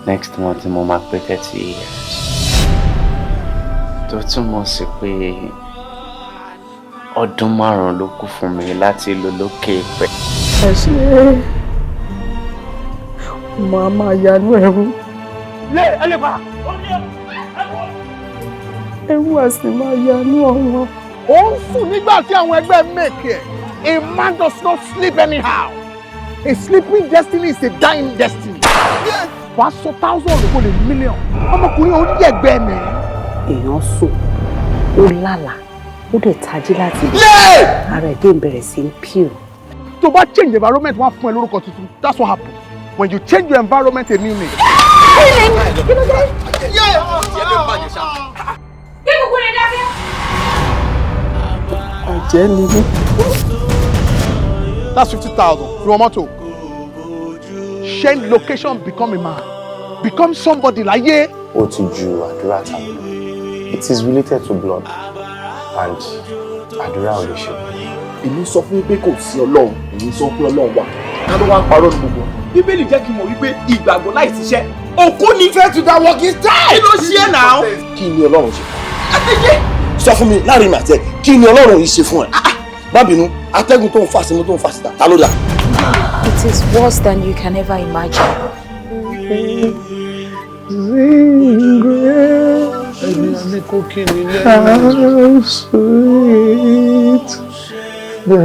Next month mo máa pé 30 years. Tó túmọ̀ sí pé ọdún 5 ló kù fún mi láti lò lókè pẹ̀. Ẹ ṣe màá máa yanú ẹrú. Lé ẹ lè pa. Ẹrú a sì máa yanú ọmọ. Ó ń sùn nígbà tí àwọn ẹgbẹ́ make ẹ̀. A man does not sleep anyhow. A sleeping destiny is a dying destiny. Wàá sọ thousand kò lè million. Ọmọkùnrin ò ní ẹgbẹ́ mi. Èèyàn sùn, ó lálàá, ó dẹ̀ tají láti ibẹ̀, ara ẹ̀ dé ń bẹ̀rẹ̀ sí í peel. Tó bá change environment, wọ́n á fún ẹ lórúkọ tuntun. That's what happen when you change your environment, a new name. Kí ló dé? Kí kúkú lè dákẹ́. Àjẹ́ ni mí. That's 50,000. Fi wọ́n mọ́tò. Change location, become a man. Become somebody láyé. Ó ti ju àdúrà tàbí lọ. It is related to blood and àdúrà ò lè ṣe. Èmi sọ fún yín pé kò sí Ọlọ́run, èmi sọ pé Ọlọ́run wà. Ká ló wá ń parọ́ ní gbogbo wọn? Bíbélì jẹ́ kí n mọ̀ wípé ìgbàgbọ́ láì ṣiṣẹ́, òkú ni. Faith without work is dead. Kí ló ṣe é náà? Kí ni Ọlọ́run ṣe fún ẹ? Sọ fún mi, láàrin mi àti ẹ, kí ni Ọlọ́run yìí ṣe fún ẹ? Má bínú, atẹ́gùn tó ń fà sínú tó ń fà síta, ta ló dà? It is worse than you can ever imagine. Ẹni àmì kò kí ni How sweet the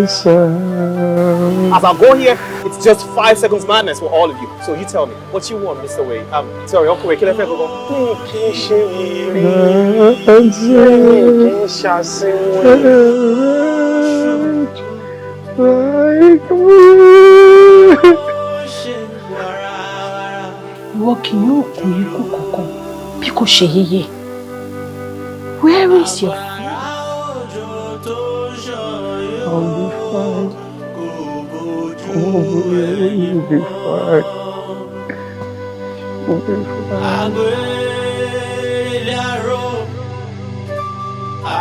sound. As I go here, it's just 5 seconds madness for all of you. So you tell me, what you want, Mr. Wade? Sorry, Uncle Wade, kí lẹ fẹ́ gangan? Mi kì í ṣe wèrè. Mi kì í ṣàṣewọ̀n. Like me. Ìwọ kì yóò kú ikú kankan bí kò ṣe yíyẹ. Where is your I'll be fine. You'll be fine. You'll be fine. Agbèrè àrò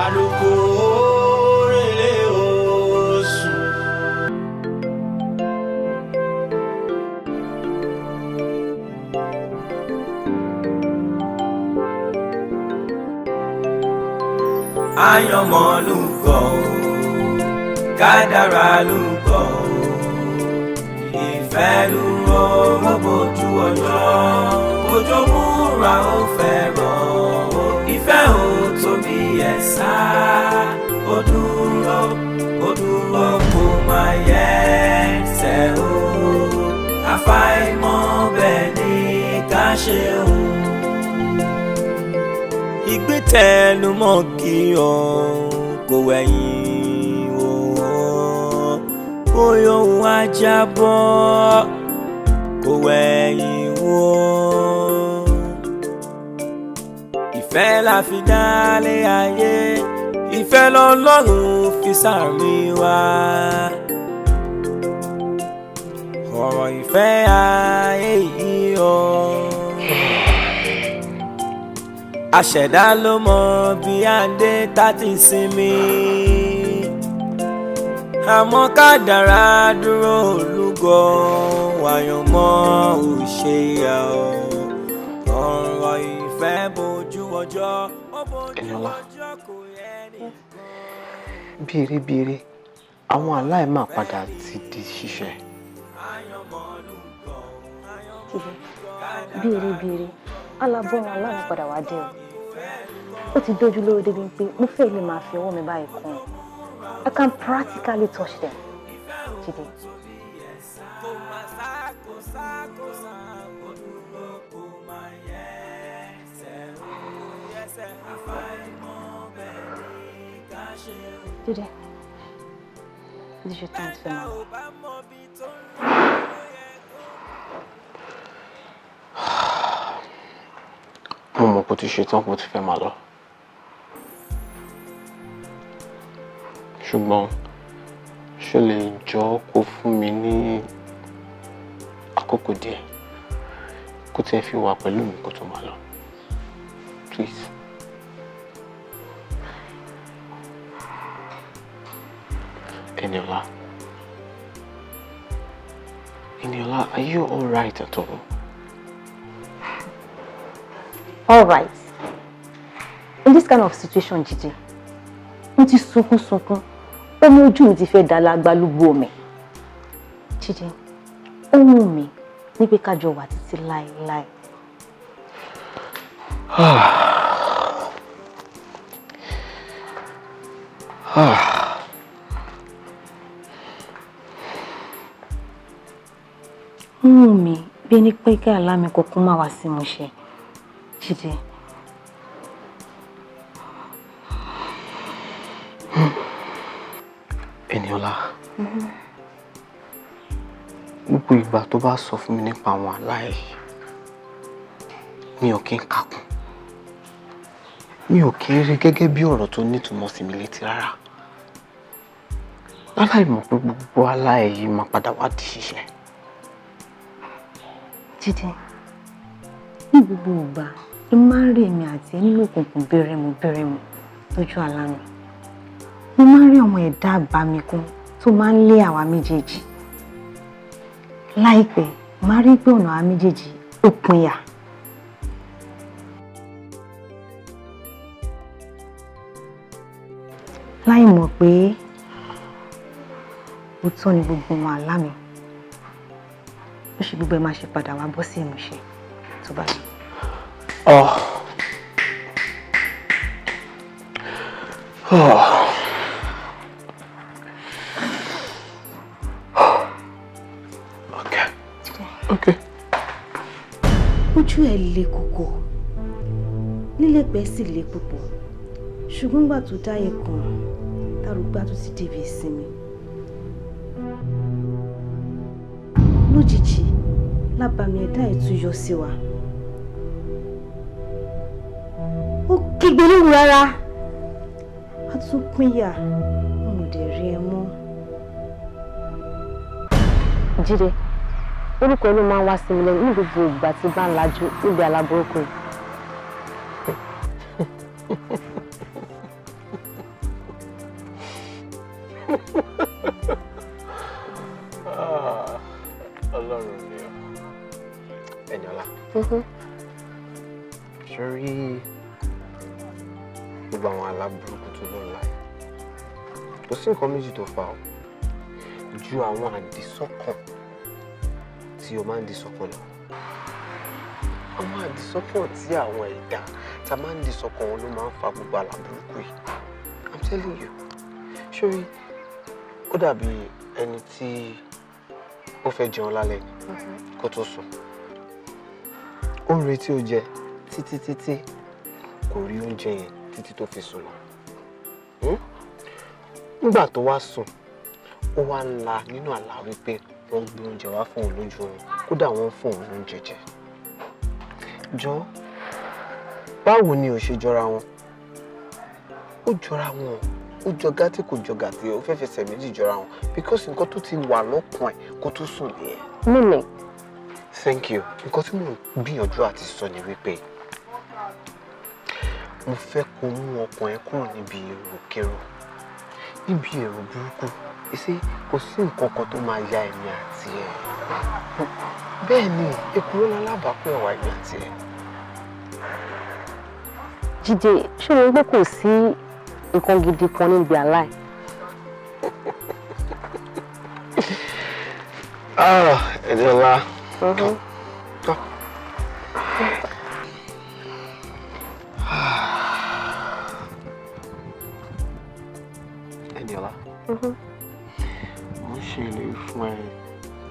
àlùkò rèlé oṣù. Àyànmọ́ lùgọ̀, kádàrá lùgọ̀, ìfẹ́ dúró, ó bójú ọjọ́, ojú múra ó fẹ́ràn ìfẹ́ ò tóbi ẹ̀sà, ó dúró, ó dúró, kó máa yẹ ẹsẹ̀ o, àfàìmọ̀ bẹ́ẹ̀ ni ká ṣe o. Ìgbín tẹnu mọ́ kí o kò wẹ̀yìn o, bóyá òun á jábọ́, kò wẹ̀yìn wò. Ìfẹ́ la fi dálé ayé, ìfẹ́ lọ́lọ́run fi sáàrin wa. Ọ̀rọ̀ ìfẹ́ ayé yìí o, àṣẹ̀dá ló mọ bí adé tá ti sinmi, àmọ́ kádàrá dúró olúgọ wàyànmọ́ ò ṣe yà ọ́. Ọ̀rọ̀ ìfẹ́ bojú ọjọ́, ó bojú Eniola. ọjọ́, kò yẹ nìkan. Bèrèbèrè àwọn àlá ẹ̀ máa padà ti di ṣíṣẹ. Bèrèbèrè alábọ́run aláàrùn padà wá dé o. Ó ti dójú lórí débi pé mo fẹ́ lè máa fi ọwọ́ mi báyìí kàn án. I can practically touch them. Jídé. Kò má sá, kò sá, kò sá, kò dúró, kò má yẹ ẹsẹ̀ ó yẹsẹ̀, àfàìmọ̀ bẹ́ẹ̀ ni ká ṣe o. Jídé. Ó ti ṣe tán tí fẹ́ máa lọ. Ò bá mọ bí tó ń lọ, ó yẹ kó. Mo mọ̀ kó ti ṣe tán, kó ti fẹ́ máa lọ. Ṣùgbọ́n ṣó lè jọ kó fún mi ní àkókò díẹ̀ kó tiẹ̀ fi wà pẹ̀lú mi kó tó máa lọ? Please. Eniola. Eniola, are you alright at all? All right. In this kind of situation, Jídé, mo ti sunkún sunkún, omi ojú mi ti fẹ́ da lágbálúgbú omi. Jídé, ó wù mí ní pé ká jọ wà títí láéláé. Ó wù mí bí ẹni pé kí àlá mi kọ̀ọ̀kan má wá sí ìmúṣẹ. Jídé. Ẹniọlá, gbogbo ìgbà tó bá sọ fún mi nípa àwọn àlá yìí, mi ò kí ń kakùn. Mi ò kí ń rí gẹ́gẹ́ bí ọ̀rọ̀ tó nítumọ̀ sí mi létí rárá. Láláì mọ̀ pé gbogbo àlá yìí máa padà wá di ṣíṣẹ. Jídé, ní gbogbo ìgbà, ẹ máa ń rí èmi àti ẹ nínú òkùnkùn bẹ́rẹ̀mù bẹ́rẹ̀mù lójú àlá mi. Mo máa ń rí àwọn ẹ̀dá àbàmì kan tó máa ń lé àwa méjèèjì. Láìpẹ́, máa rí pé ọ̀nà àwa méjèèjì ó pinya. Láì mọ̀ pé òótọ́ ni gbogbo wọn àlá mi. Ó ṣe gbogbo ẹ máa ṣe padà wá bọ́ sí ìmúṣẹ tó bá yá. Oh. Oh. Okay. Okay. Ojú ẹ̀ le koko, lílẹ̀pẹ́ sì le púpọ̀, ṣùgbọ́n gbà tó dáyé kan, tárúgbà tó ti débi ìsinmi. Lójijì, lábàámi ẹ̀dá ẹ̀ tún yọ sí wa. Ó kígbe lóhùn rárá, a tún pínyà, n ò dẹ̀ rí ẹ mọ́. Jídé, orúkọ ẹ ló máa ń wá sí mi lẹ́nu ní gbogbo ìgbà tí bá ń lajú níbi aláburúkú yìí. Ọlọ́run mi o. Ẹniọlá. Ṣé rí gbogbo àwọn aláburúkú tó lọ láì? Kò sí nǹkan méjì tó fà ó ju àwọn àdìsọ́kàn tí o máa ń dìsọ́kàn lọ. Àwọn àdìsọ́kàn tí àwọn ẹ̀dá tá máa ń dìsọ́kàn wọn ló máa ń fa gbogbo aláburúkú yìí. I'm telling you. Ṣé rí, ó dàbí ẹni tí ó fẹ́ jẹun lálẹ́ kó tó sùn. Ó ń retí oúnjẹ títí títí kò rí oúnjẹ yẹn títí tó fi sùn lọ. Nígbà tó wá sùn, ó wá ń la nínú àlá wípé wọ́n gbé oúnjẹ wá fún òun lójú oorun, kódà wọ́n fún òun lóúnjẹ jẹ. Jọ, báwo ni ò ṣe jọra wọn? Ó jọra wọn, ó jọ gàtí kò jọ gàtí, ó fẹ́ fẹsẹ̀ méjì jọra wọn because nǹkan tó ti wà lọ́kàn ẹ̀ kó tó sùn nìyẹn. Mímì. Thank you. Nǹkan tí mò ń gbìyànjú àti sọ ni wípé mo fẹ́ kó mú ọkàn ẹ kúrò níbi èròkérò, níbi èrò burúkú. Ìṣe kò sí nǹkan kan tó máa ya èmi àti ẹ. Bẹ́ẹ̀ ni, èkúrò lálábàápọ̀ ẹ̀wà èmi àti ẹ. Jídé, ṣé o rí pé kò sí nǹkan gidi kan níbi àlá ẹ̀? Ah, Ẹniọlá. Ẹniọlá. Mo ń ṣe ìlérí fún ẹ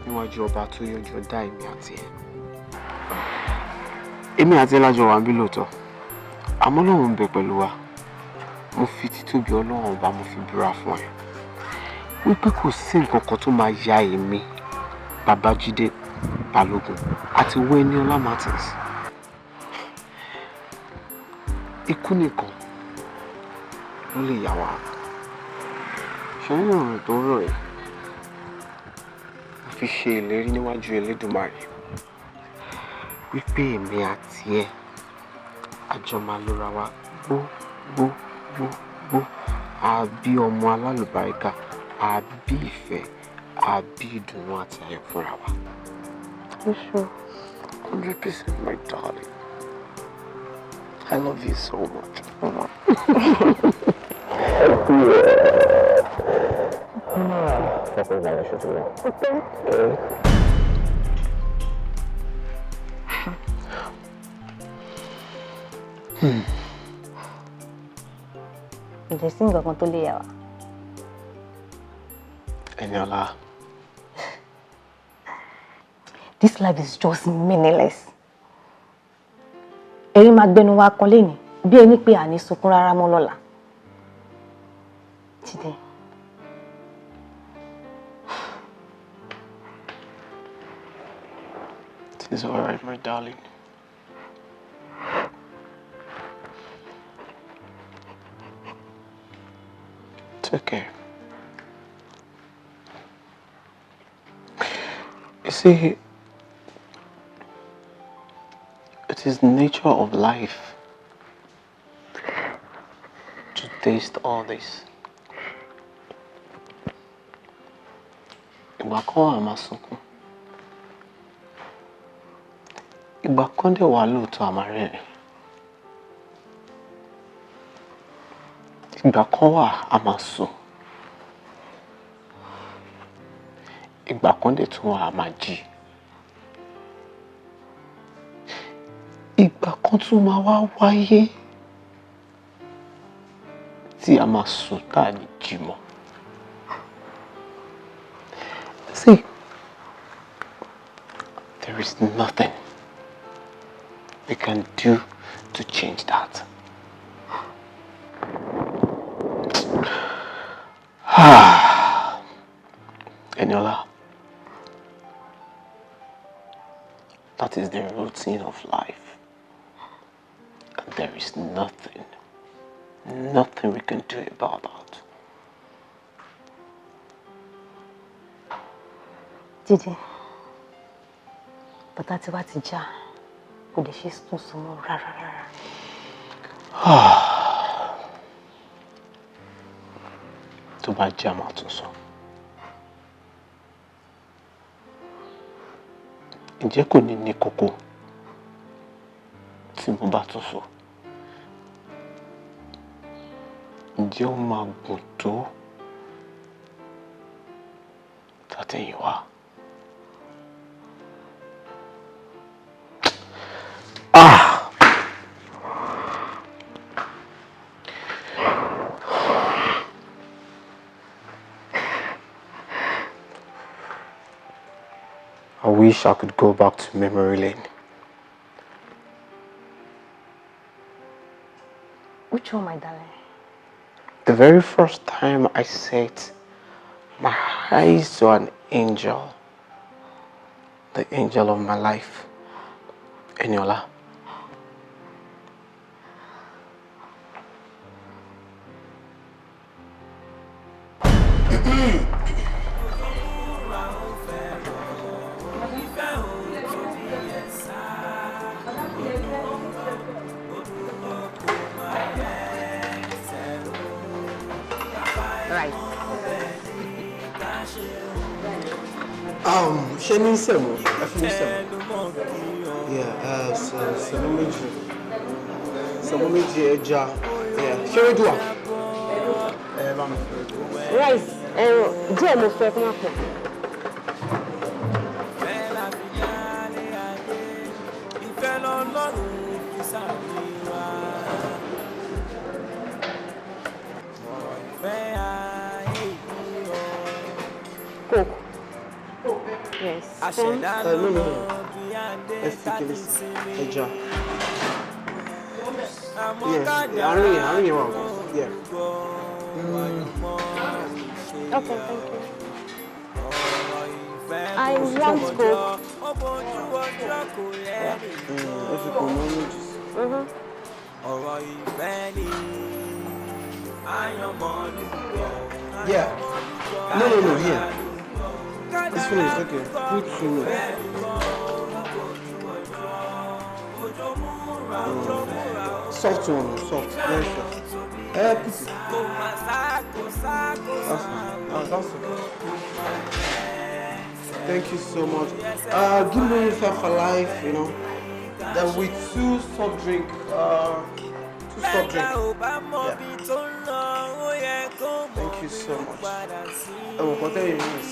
níwájú ọba tó yọjọ dá èmi àti ẹ. Èmi àti ẹ lájọ wà ń bí lóòótọ́, àmọ́ Ọlọ́run ń bẹ pẹ̀lú wa. Mo fi títóbi Ọlọ́run ọba mo fi búra fún ẹ wípé kò sí nǹkan kan tó máa ya èmi, Babájídé Balógun àti Ẹniọlá Martins. Ikú nìkan ló lè yà wá. Ṣé nínú ọ̀rọ̀ tó rọ̀ yìí, mo fi ṣe ìlérí níwájú Elédùmarè wípé èmi àti ẹ àjọ máa lóra wa gbó gbó gbó gbó, àbí ọmọ alálùbáríkà, àbí ìfẹ́, àbí ìdùnnú àti ayọ̀ fúnra wa. You sure? 100%, my darling. I love you so much. Ǹjẹ́ sí nǹkan kan tó lè yà wá? Eniola. This life is just meaningless. Ẹ̀rín máa gbẹnu wa kan lénìí bí ẹni pé àní sunkún rárá mọ́ lọ́la. Jídé. It is all right, my darling. It's okay. You see, it is nature of life to taste all this. Ìgbà kan wà máa sunkún. Ìgbà kan dẹ̀ wà lóòótọ́ a máa rẹ́rìn. Ìgbà kan wà a máa sùn. Ìgbà kan dẹ̀ tún wà a máa jí. Ìgbà kan tún máa wá wáyé tí a máa sùn tá a ní jí mọ́. See, there is nothing we can do to change that. Eniola, that is the routine of life. And there is nothing, nothing we can do about that. Jídé, bàtà tí wá ti já, kò lè ṣe tún so mọ́ rárá rárá. Tó bá já máa tún sọ. Ǹjẹ́ kò ní ní kókó tí mo bá tún sọ? Ǹjẹ́ ó máa gùn tó tàtẹ̀yìnwá? I wish I could go back to memory lane. Which one, my darling? The very first time I set my eyes to an angel, the angel of my life, Eniola. Ṣé ní sẹ̀mó? Ẹ fún mi sẹ̀mó. Yeah, sẹ̀mó méjì. Sẹ̀mó méjì ẹja. Ṣé rédíò wà? Ẹ bá mi fi rédíò. Rice, ẹran díẹ̀ mo fẹ́ kó má pọ̀. Coke. Yes. No. Ẹ fi kele sí ẹja. Yeah, àárín yẹn wà ọkọ. Yeah. Okay, thank you. I want Coke. Ẹ fi kò mọ́ méjì sí. Yeah. No, here. It's finished, okay. Put two. Soft one, soft, very soft. Put it. That's fine. That's okay. Thank you so much. Give me 5 for life, you know. Then with two soft drink, two soft drink. Yeah. Thank you so much. Ẹ wò kọ́tẹ́ yìí miss.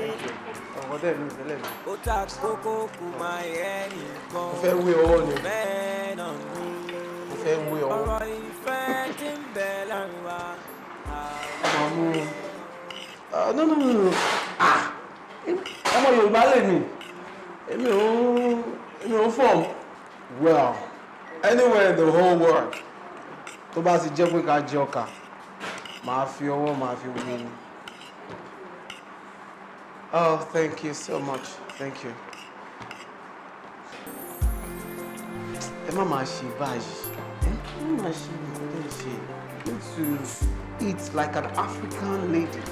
Thank you. Ẹ wò kọ́tẹ́ yìí miss ẹlẹ́mi. Mo fẹ́ wé ọwọ́ ni. Mo fẹ́ wé ọwọ́. Ọmọ mú. No no no no. Ah! Ọmọ Yorùbá lè mi. Èmi ò fọ̀m. Well, anywhere in the whole world, tó bá ti jẹ́ pé ká jẹ ọkà, màá fi ọwọ́ màá fi wí ni. Oh, thank you so much. Thank you. Ẹ má máa ṣe báyìí. Ẹ má máa ṣe nǹkan tó ń ṣe. You need to eat like an African lady.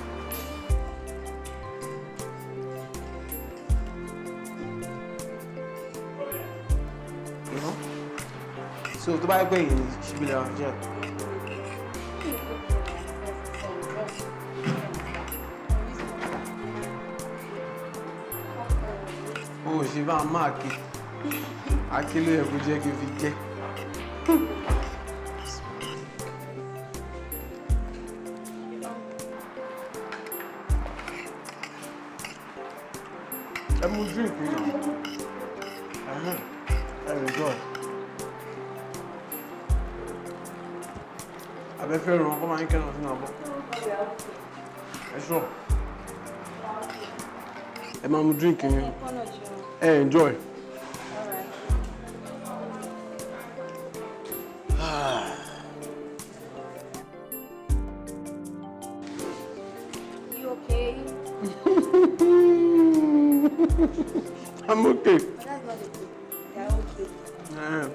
You know? So, tó bá yẹ pé èyí ni ṣíbí lè wá jẹ́. O ò ṣe bá a máa ké. Aké ló yẹ kó jẹ́ kí n fi jẹ́. Ẹ mu drink mi náà. Ẹ enjoy. Abẹ́fẹ́ ràn kọ́ máa ń kẹ́nà sínú abọ́. Ẹ ṣọ́. Ẹ máa mu drink yín. Ẹ enjoy. You okay? I'm okay. But that's not the thing. They are okay. Yeah.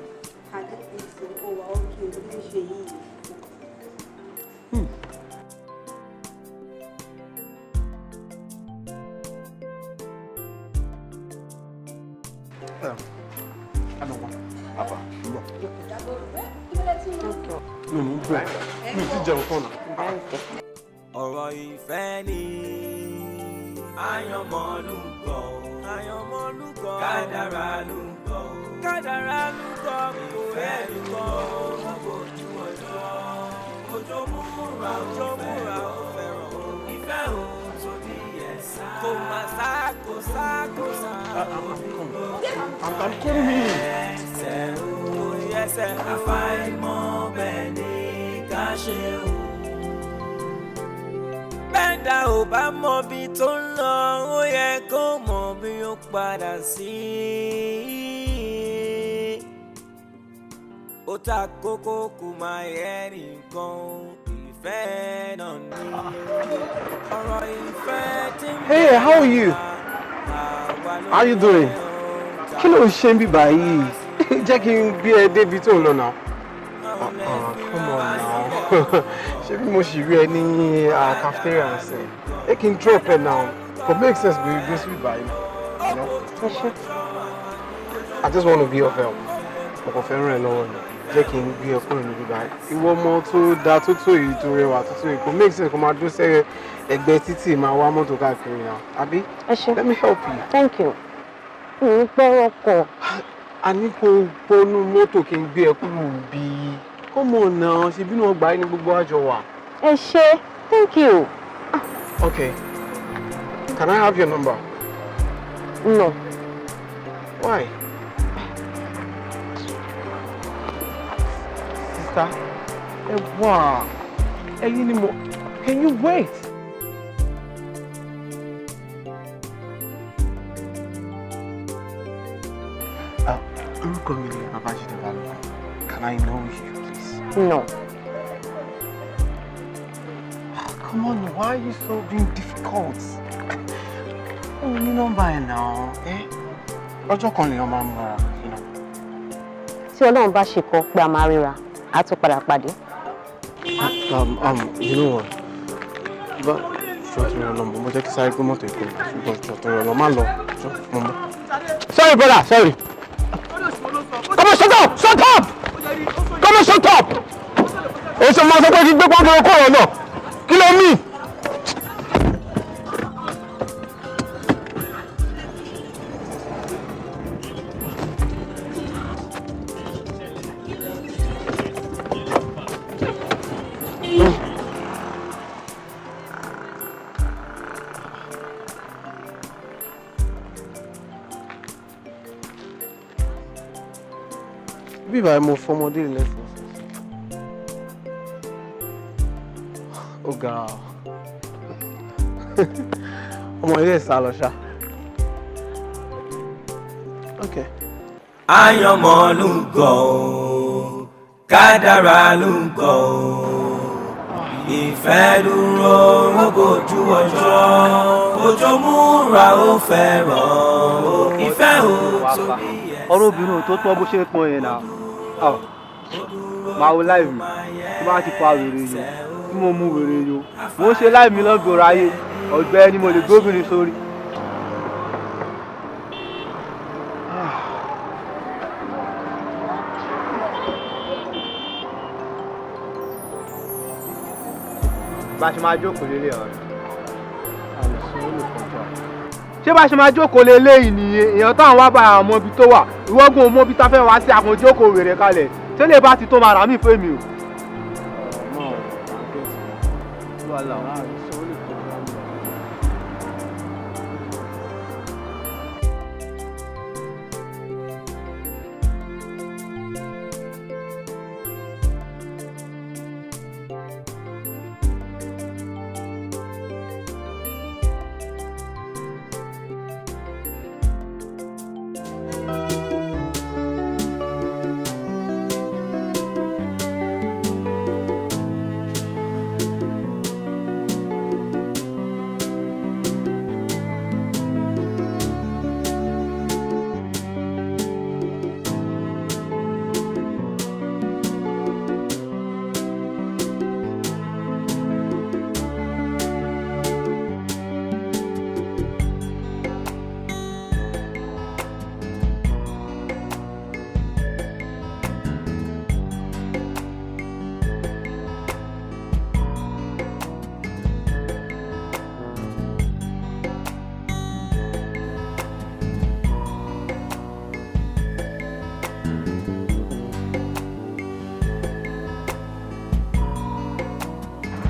I don't think so. Oh, we're okay. We didn't say you. I don't want. Papa, no. No, no, no. Mi ti jẹun tán náà. Ọ̀rọ̀ ìfẹ́ ni àyànmọ́lúgọ, àyànmọ́lúgọ, kádàrá lúgọ, kádàrá lúgọ, ìfẹ́ lúgọ, ojú ọjọ́, ojú múra, ojú múra, ó fẹ́ràn, ìfẹ́ ò tóbi ẹ̀sà, kò má sá, kò sá, kò sá. I'm coming. Ẹsẹ̀ ò ẹsẹ̀ àfàìmọ̀ bẹ́ẹ̀ ni ká ṣe o. Bẹ́ẹ̀dá ò bá mọ bí tó ń lọ, ó yẹ kó mọ bí ó padà sí. Ó ta kókó kò máa yẹ nìkan, ìfẹ́ náà ní. Ọ̀rọ̀ ìfẹ́ tí ń bọ̀. Hey, how are you? How you doing? Kí ló ń ṣe ń bí báyìí? Jẹ́ kí n gbé ẹ débi tó ń lọ náà. Come on now. Ṣé bí mo ṣì rí ẹ ní cafeteria ǹsìn? Ẹ kí n drop ẹ now. Kò make sense bí gbé sí báyìí. You know? I just want to be of help. Mo kàn fẹ́ ràn ẹ́ lọ́wọ́ ni. Jẹ́ kí n gbé ẹ kúrò níbí báyìí. Ìwọ ọmọ tó dáa tó tó èyí tó rẹwà tó tó èyí kò make sense kó máa dúró sẹ́yẹ ẹgbẹ́ títì máa wá mọ́tò káàkiri náà. Àbí? Ẹ ṣé. Let me help you. Thank you. Mi ò gbọ́rọ̀ kọ̀. A ní kó gbónú mọ́tò kí n gbé ẹ kúrò bí. Come on now, ṣe bínú ọgbà yìí ni gbogbo àjọ wà. Ẹ ṣé. Thank you. Okay. Can I have your number? No. Why? Sister, ẹ wá. Ẹ̀yin ni mo. Can you wait? Orúkọ mi ni Babájídé Balógun. Can I know you, please? No. Come on, why are you so being difficult? O ní nọ́mbà ẹ̀ náà, eh? Ọjọ́ kan lèèyàn máa ń mọra, you know. Tí Ọlọ́run bá ṣe kọ pé a máa ríra, a tún padà pàdé. You know what? Bá jọ torí Ọlọ́run, mo jẹ́ kí sáré gbé mọ́tò ìkó, ṣùgbọ́n jọ torí Ọlọ́run, má lọ, jọ mo mọ́. Sorry brother, sorry. Come on, shut up! Shut up! Come on, shut up! Èso máa sọ pé kí gbé pọ́ńkì okó ọ̀rọ̀ náà. Kí ló mì? Ibi ìbáyìí mo fọmọdé lẹ́sìn. Ó ga ọ. Ọmọ ilé ìsá lọ ṣá. Okay. Àyànmọ́ ló ń gọ̀ ọ́, kádàrá ló ń gọ̀ ọ́. Ìfẹ́ dúró ó bójú ọjọ́, òjò múra ó fẹ́ràn ó. Ìfẹ́ ò tóbi ẹ̀. Ọ̀rọ̀ obìnrin ò tó tọ́ bó ṣe ń pọn yẹn náà. Máa wo láì mi tí bá ti fa wèrè yó, tí mo mú wèrè yó, mo ń ṣe láì mi lọ́gbọ̀ọ́rọ̀ ayé, ọ̀gbẹ́ ni mo lè gbóbìnrin sórí. Bá ṣe máa jókòó lélẹ̀ ọ̀rẹ́. Ṣé bá ṣe máa jókòó lélẹ̀ yìí nìyẹn? Èèyàn táwọn wá bá àwọn ọmọ ibi tó wà, ìwọ́gùn ọmọ ibi tá fẹ́ wá sí àwọn jókòó wèrè kalẹ̀. Ṣé lè bá ti tó máa rà mí fún èmi o?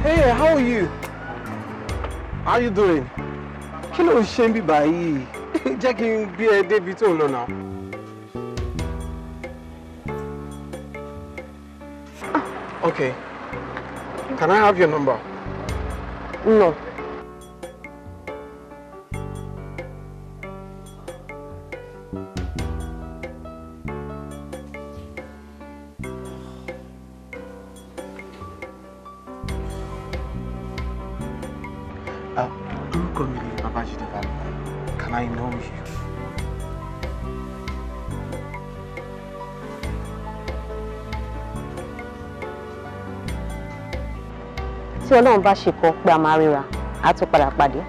Hey, how are you? How you doing? Kí ló ń ṣe ń bí báyìí? Jẹ́ kí n gbé ẹ débi tó ń lọ náà. Okay. Can I have your number? No. Orúkọ mi ni Babájídé Balógun. Can I know you? Tí Ọlọ́run bá ṣe kọ pé a máa ríra, a tún padà pàdé.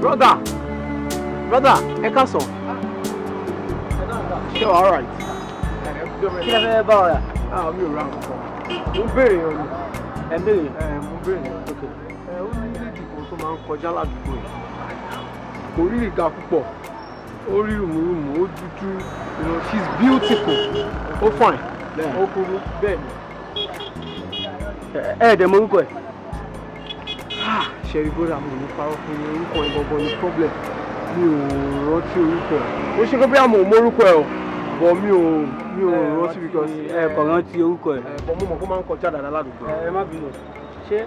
Brother, brother, ẹ káàsán. Ṣé o all right? Kí lẹ fẹ́ bá ọ rà? Ah, mi ò ra nǹkan. Mo ń béèrè ọ ni. Ẹ ń béèrè? Ẹ, mo ń béèrè ọ. Ẹ, ó ní lady kan tó máa ń kọjá ládùúgbò yìí. Kò rí ìga púpọ̀. Ó rí rùmùrùmù, ó dúdú. You know, she's beautiful. Ó fine. Ó kúrú. Bẹ́ẹ̀ ni. Ẹ ẹ̀ dẹ̀ mọ orúkọ ẹ̀. Ṣẹ̀rí bóra mi ò ní parọ́ fún yín, orúkọ ẹ̀ gangan ni problem. Mi ò rántí orúkọ ẹ̀. Ó ṣe pé bí àmọ́ mọ orúkọ ẹ̀ o, but mi ò rántí because. Ẹ kò rántí orúkọ ẹ̀. Ẹ bọ̀ mo mọ̀ kó máa ń kọjá dáadáa ládùúgbò. Ẹ má bínú. Ṣé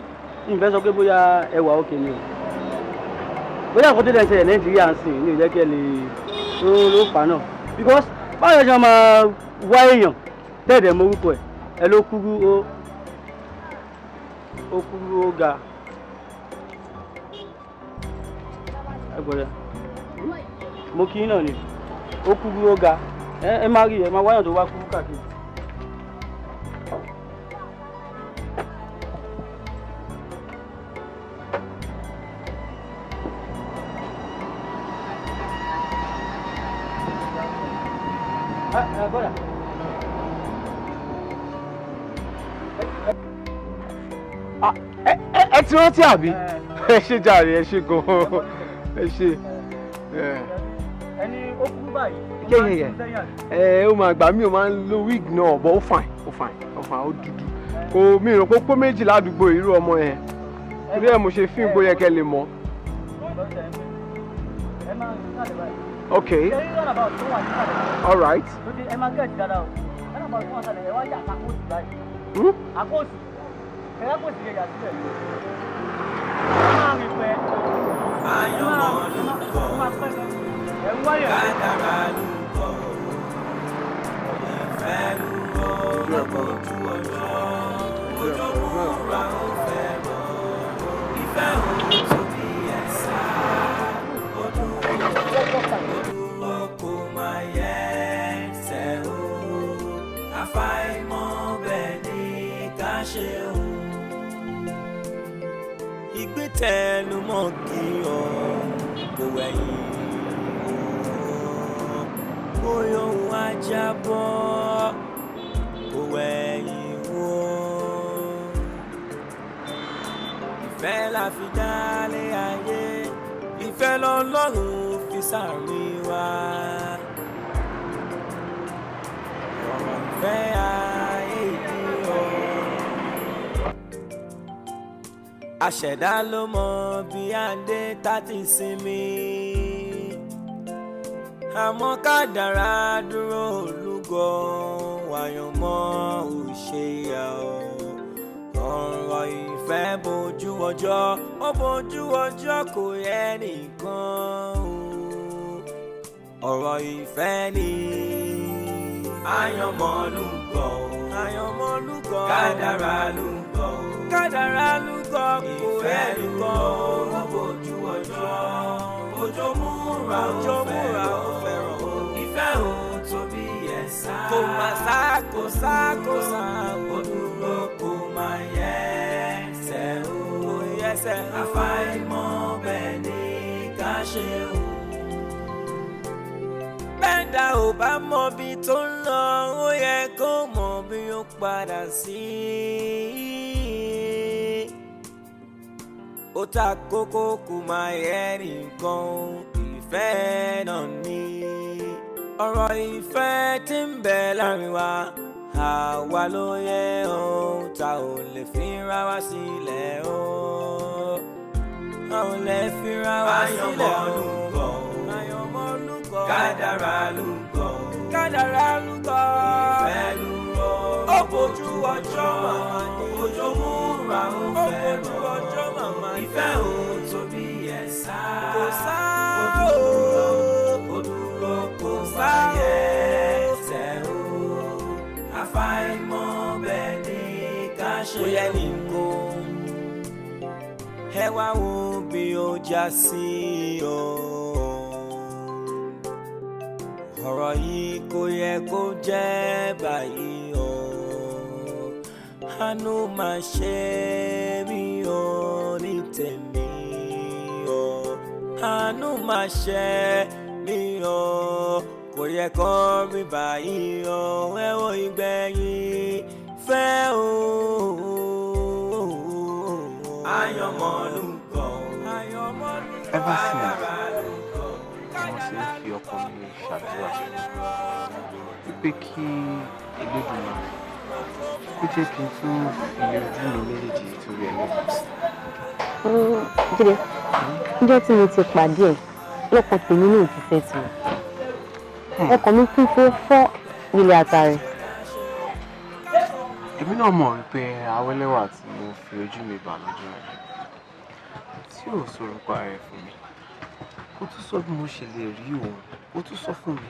ìfẹ́ sọ pé bóyá ẹ wà òkè ni o? Bóyá nǹkan tó dẹ̀ ń ṣẹlẹ̀ Nàìjíríà ń sìn ní ìjẹ́ kí ẹ lè ló fà náà. Because báwo ṣe máa wá èèyàn Tẹ́ẹ̀dẹ̀ morúkọ ẹ̀ ẹ ló kúrú ó kúrú ó ga. Ẹ gbọ́dọ̀ mo kí náà ni ó kúrú ó ga ẹ má rí ẹ má wáyàn tó wá kúrú káàkiri. Ẹ ti rántí àbí? Ẹ ṣe jàre, ẹ ṣe gan-an, ẹ ṣe. Ẹni ó kúrú báyìí. Yẹ́yẹ́yẹ́ ẹ ó máa gbà mí, ó máa ń lo wig náà, but ó fine, ó fine, ó fine, ó dúdú. Kò mí rò pé pé méjì ládùúgbò irú ọmọ yẹn. Torí ẹ̀ mo ṣe fíìmù bóyá kẹ́ lè mọ̀. Okay. All right. Ẹ máa gẹ̀ẹ́tì dáadáa o. Ẹ náà bá wọn sálẹ̀, ẹ wá yà àkóòsì báyìí. Àkóòsì. Ẹ lákòósì yẹ yà síbẹ̀. Ẹ máa rìn pẹ́. Àyànmọ́ ló ń kọ́. Kádàrá ló ń kọ́. Ìfẹ́ ló ń kọ́. Lọ́kọ̀ọ́jú ọjọ́. Ojú múra ó fẹ́ rọ̀. Ìfẹ́ ò tóbi ẹ̀sà. Ó dúró kó máa yẹ ẹsẹ̀ o. Àfàìmọ̀ bẹ́ẹ̀ ni ká ṣe o. Ìgbín tẹnu mọ́ kí ọ kò wẹ̀yìn o. Bóyá òun á jábọ́ kò wẹ̀yìn o. Ìfẹ́ la fi dálé ayé, ìfẹ́ lọ́lọ́run fi sáàrin wa. Ọ̀rọ̀ ìfẹ́ ayé yìí o. Àṣẹ̀dá ló mọ bí adé tá ti sinmi. Àmọ́ kádàrá dúró olúgọ wàyànmọ́ ò ṣe yà ó. Ọ̀rọ̀ ìfẹ́ bojú ọjọ́, ó bojú ọjọ́ kò yẹ nìkan o. Ọ̀rọ̀ ìfẹ́ ni. Àyànmọ́ ló ń kọ́. Àyànmọ́ ló ń kọ́. Kádàrá ló ń kọ́. Kádàrá ló ń kọ́ kò yẹ nìkan o. Ó bojú ọjọ́, ojú múra ó fẹ́ràn o. Ìfẹ́ ò tóbi ẹ̀sà. Kò má sá, kò sá, kò sá. Ó dúró kò má yẹ ẹsẹ̀ o. Àfàìmọ̀ bẹ́ẹ̀ ni ká ṣe o. Bẹ́ẹ̀dá ò bá mọ bí tó ń lọ, ó yẹ kó mọ bí ó padà sí. Ó ta kókó kò máa yẹ nìkan, ìfẹ́ náà ni. Ọ̀rọ̀ ìfẹ́ tí ń bẹ láàrin wa, àwa ló yẹ ohun tá ò lè fi ra wá sílẹ̀ o. A ò lè fi ra wá sílẹ̀ o. Àyànmọ́ ló ń kọ́. Kádàrá ló ń kọ́. Kádàrá ló ń kọ́. Ìfẹ́ ló ń kọ́. Ó bójú ọjọ́ màmá ni. Ojú múra ó fẹ́ràn. Ó bójú ọjọ́ màmá ni. Ìfẹ́ ò tóbi ẹ̀sà. Kò sá o. Ó dúró kò sá yẹ ẹsẹ̀ o. Àfàìmọ̀ bẹ́ẹ̀ ni ká ṣe. Ó yẹ nìkan. Ẹ wá wo bí ó já sí o. Ọ̀rọ̀ yìí kò yẹ kó jẹ́ báyìí o. Àánú máa ṣe mí o ní tèmi o. Àánú máa ṣe mí o. Kò yẹ kó rí báyìí o. Ẹ wo ìgbẹ̀yìn fẹ́ o. Àyànmọ́ ló ń kọ́. Àyànmọ́ ló ń kọ́. Ever since, mo ti ń fi ọkàn mi ṣàdúrà wípé kí Elédùmarè kó jẹ́ kí n tún fi ojú mi méjèèjì torí ẹlẹ́gùn sí. Jídé, níjọ́ tí mo ti pàdé ẹ̀ lọ́kàn tèmi náà ti fẹ́ tì mí. Ọkàn mi kún fún fọ́ ilé àtàrí. Èmi náà mọ̀ wípé awẹ́lẹ́wà tí mo fi ojú mi bà lọ́jọ́ rẹ̀ tí ò sorúkọ ara ẹ̀ fún mi, ó tún sọ bí mo ṣe lè rí òun, ó tún sọ fún mi.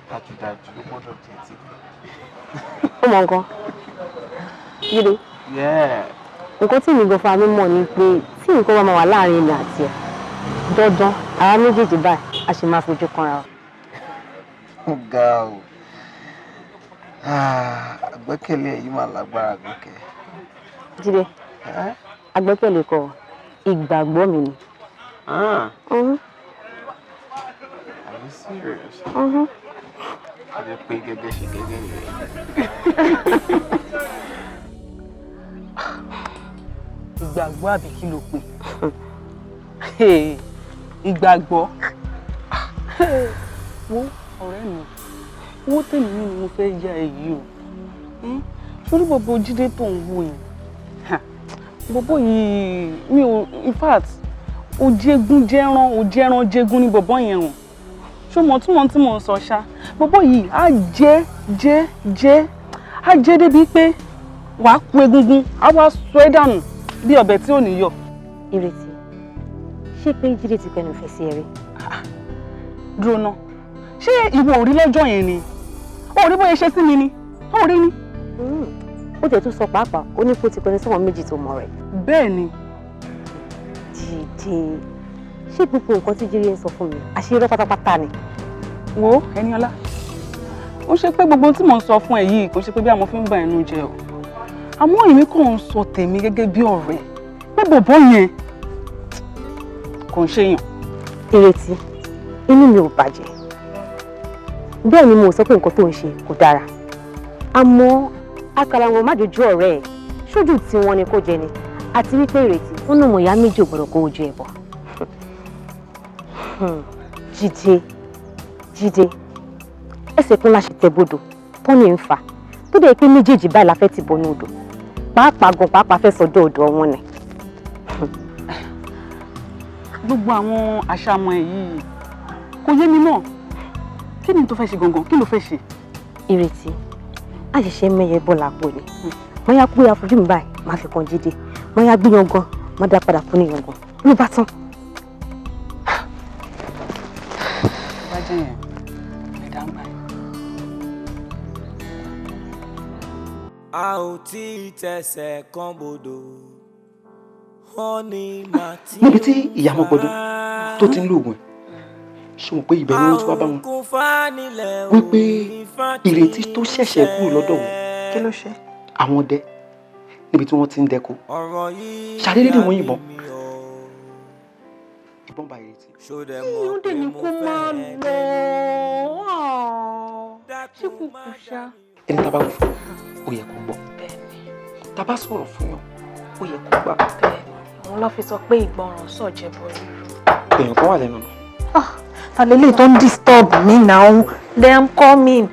Dájúdájú ló gbọ́dọ̀ jẹ́ tèmi. Ó mọ nǹkan. Jídé. Nǹkan tí mi gan fún mi mọ̀ ni pé tí nǹkan bá máa wà láàrin èmi àti ẹ̀, dandan àwa méjèèjì báyìí a sì máa fojú kanra o. Ó ga o. Àgbẹ́kẹ̀lé yìí máa lágbára gòkè. Jídé, àgbẹ́kẹ̀lé kọ́, ìgbàgbọ́ mi ni. Are you serious? A jẹ́ pé gẹ́gẹ́ ṣe gẹ́gẹ́ nìyẹn. Ìgbàgbọ́ àbí kí ló pè? Ìgbàgbọ́. Wo ọ̀rẹ́ mi, owó tèmi ní ni mo fẹ́ yá ẹ yìí o. Sórí bọ̀bọ̀ Jídé tó ń wò yìí. Bọ̀bọ̀ yìí mi ò, in fact, ó jégún jẹ́rán, ó jẹ́rán jégún ní bọ̀bọ̀ yẹn o. Ṣé o mọ̀ tí mò ń sọ ṣá? Bọ̀bọ̀ yìí á jẹ́ jẹ́ jẹ́ á jẹ́ débi pé wàá ku egungun, á wá sọ ẹ́ dànù bí ọbẹ̀ tí ò ní yọ. Ìrètí, ṣé pé Jídé ti pẹnu ìfẹ́ sí ẹ rí? Dúró ná, ṣé ìwọ ò rí lọ́jọ́ yẹn ni? O ò rí bóyá ṣe sí mi ni? O ò rí ni? Ó tẹ̀ tún sọ pàápàá, ó ní kó ti pẹnu sọ́wọ́n méjì tó mọ̀ rẹ̀. Bẹ́ẹ̀ ni. Jídé, ṣé gbogbo nǹkan tí Jídé ń sọ fún mi àṣírí pátápátá ni? Wo Ẹniọlá, ó ṣe pé gbogbo tí mò ń sọ fún ẹ yìí kò ṣe pé bí àwọn fi ń ba ẹnu jẹ o. Àmọ́ èmi kàn ń sọ tèmi gẹ́gẹ́ bí ọ̀rẹ́ pé bọ̀bọ̀ yẹn kò ń ṣèyàn. Ìrètí, inú mi ò bàjẹ́. Bẹ́ẹ̀ ni mo sọ pé nǹkan tó ń ṣe kò dára. Àmọ́ àkàrà wọn má dojú ọ̀rẹ́ ẹ̀ ṣojú tí wọ́n ni kò jẹ ni. Àti wípé Ìrètí, ó nà mọ̀ ìyá méjì ò gbọ́dọ̀ kó ojú ẹ̀ bọ̀. Jídé, Jídé, ẹsẹ̀ kan láṣẹ tẹ bodò tọ́ni ń fà tó dẹ̀ pé méjèèjì báyìí la fẹ́ ti bọnú odò, pàápàá gan pàápàá fẹ́ sọdọ̀ ọ̀dọ̀ wọn ni. Gbogbo àwọn àṣàmọ̀ ẹ̀ yìí kò yé mi mọ́. Kí ni tó fẹ́ ṣe gangan? Kí ló fẹ́ ṣe? Ìrètí, àṣìṣe mẹ́yẹ bọ́ làpò ni. Wọ́n yá pé afojú mi báyìí máa fi kan Jídé, wọ́n yá gbé yangan, má dá padà fún ní yangan ló bá tán. Bá jẹ́ yẹn, ẹ̀dá ń bá yẹn. A ò tí ì tẹsẹ̀ kan bodò, wọ́n ní màá tí. Níbi tí ìyá Mọ́gbọ́dún tó ti ń lóògùn ẹ̀, ṣé mo pé ibẹ̀ ni wọ́n ti wá bá wọn wípé Ìrètí tó ṣẹ̀ṣẹ̀ kúrò lọ́dọ̀ wọn. Kí ló ṣe? Àwọn ọdẹ níbi tí wọ́n ti ń dẹko ṣàdédé ni wọ́n yìnbọn, ìbọn bá Ìrètí. Ó dẹ̀ ní kó máa lọ, ṣé kò kù ṣá. Ẹni tá a bá wí fún ó yẹ kó gbọ́, tá a bá sọ̀rọ̀ fún yàn ó yẹ kó gbà. Òun ló fi sọ pé ìgbọràn sàn jẹbọ rírú. Èèyàn kan wà lẹ́nu náà. Ta lélẹ̀ tó ń disturb me now? They am coming.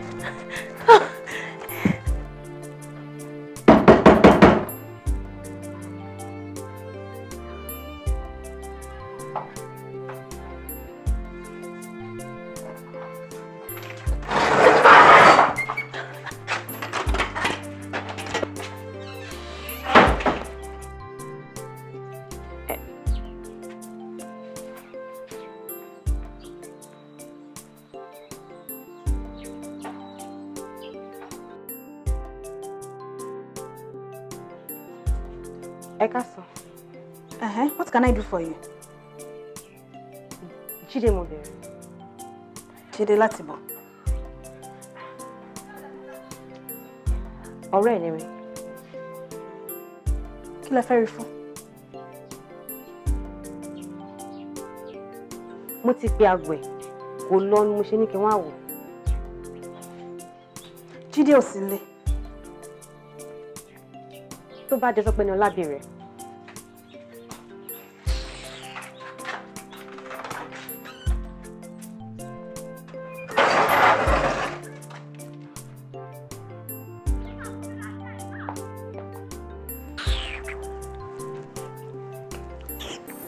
Ẹ káàsán. What can I do for you? Jídé mo bẹ̀rẹ̀. Jídé láti bọ̀. Ọ̀rẹ́ ẹ̀ ni mi. Kí lẹ fẹ́ rí fún? Mo ti pe aago ẹ̀, kò lọ ni mo ṣe ní kí wọ́n á wò. Jídé ò sí nílé. Tó bá jẹ́ sọ pé ní Ọlábìrẹ̀.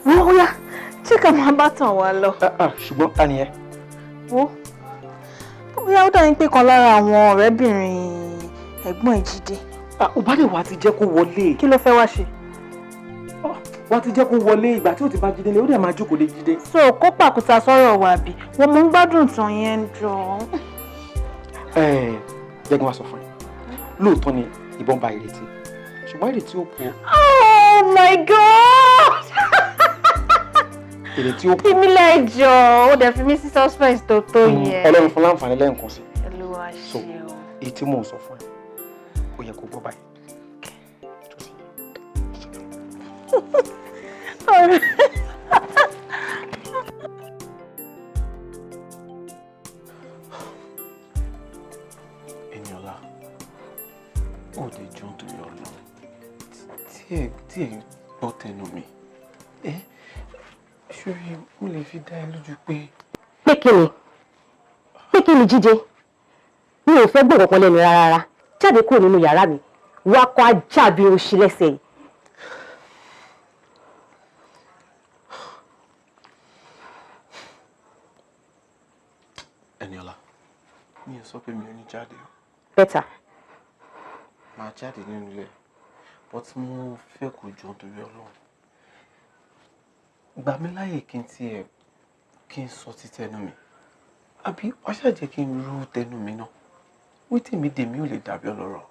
Wọ́n yá, ṣé ká máa bá tàn wá lọ? Ṣùgbọ́n ta ni ẹ? Wo, bóyá ó dàbí pé kan lára àwọn ọ̀rẹ́bìnrin ẹ̀gbọ́n ẹ̀ Jídé. Ó bá lè wá ti jẹ́ kó wọlé. Kí ló fẹ́ wá ṣe? Wá ti jẹ́ kó wọlé ìgbà tí ó ti bá Jídé lé, ó dẹ̀ máa jókòó lé Jídé. So kó pàkúta sọ́rọ̀ wà bí? Wọ́n mú gbádùn tàn yẹn jọ. Jẹ́ kí n wá sọ fún ẹ. Lóòótọ́ ni ìbọn ba Ìrètí, ṣùgbọ́n Ìrètí ò kú. Oh my God! Ìrètí ò kú. Fi mí lẹ́jọ́, ó dẹ̀ fi mí sí suspense tó tó yẹn. Ọlọ́run fún láǹfààní lẹ́ẹ̀kan sí. Olúwa So ṣeun. èyí tí mò ń sọ fún ẹ, ó yẹ kó gbọ́ báyìí. Eniola, ó lè jọ nítorí Ọlọ́run tí ẹ gbọ́ tẹnu mi. Ẹ ṣórí mo lè fi dá ẹ lójú pé. Pé kí ni? Pé kí ni Jídé? Mi ò fẹ́ gbọ́ kankan lẹ́nu rárá rárá. Jáde kúrò nínú yàrá mi, wá kọ́ ajá bí o ṣe lẹ́sẹ̀ yìí. Eniola, mi ò sọ pé mi ò ní jáde o. Better. Màá jáde nínú ilé, but mo fẹ́ kó jọ nítorí Ọlọ́run. Gbà mí láyè kí n tiẹ̀ kí n sọ títẹnu mi. Àbí wàá ṣáà jẹ́ kí n rú tẹnu mi náà. Wítì mi dèmí ò lè dàbí ọlọ́rọ̀.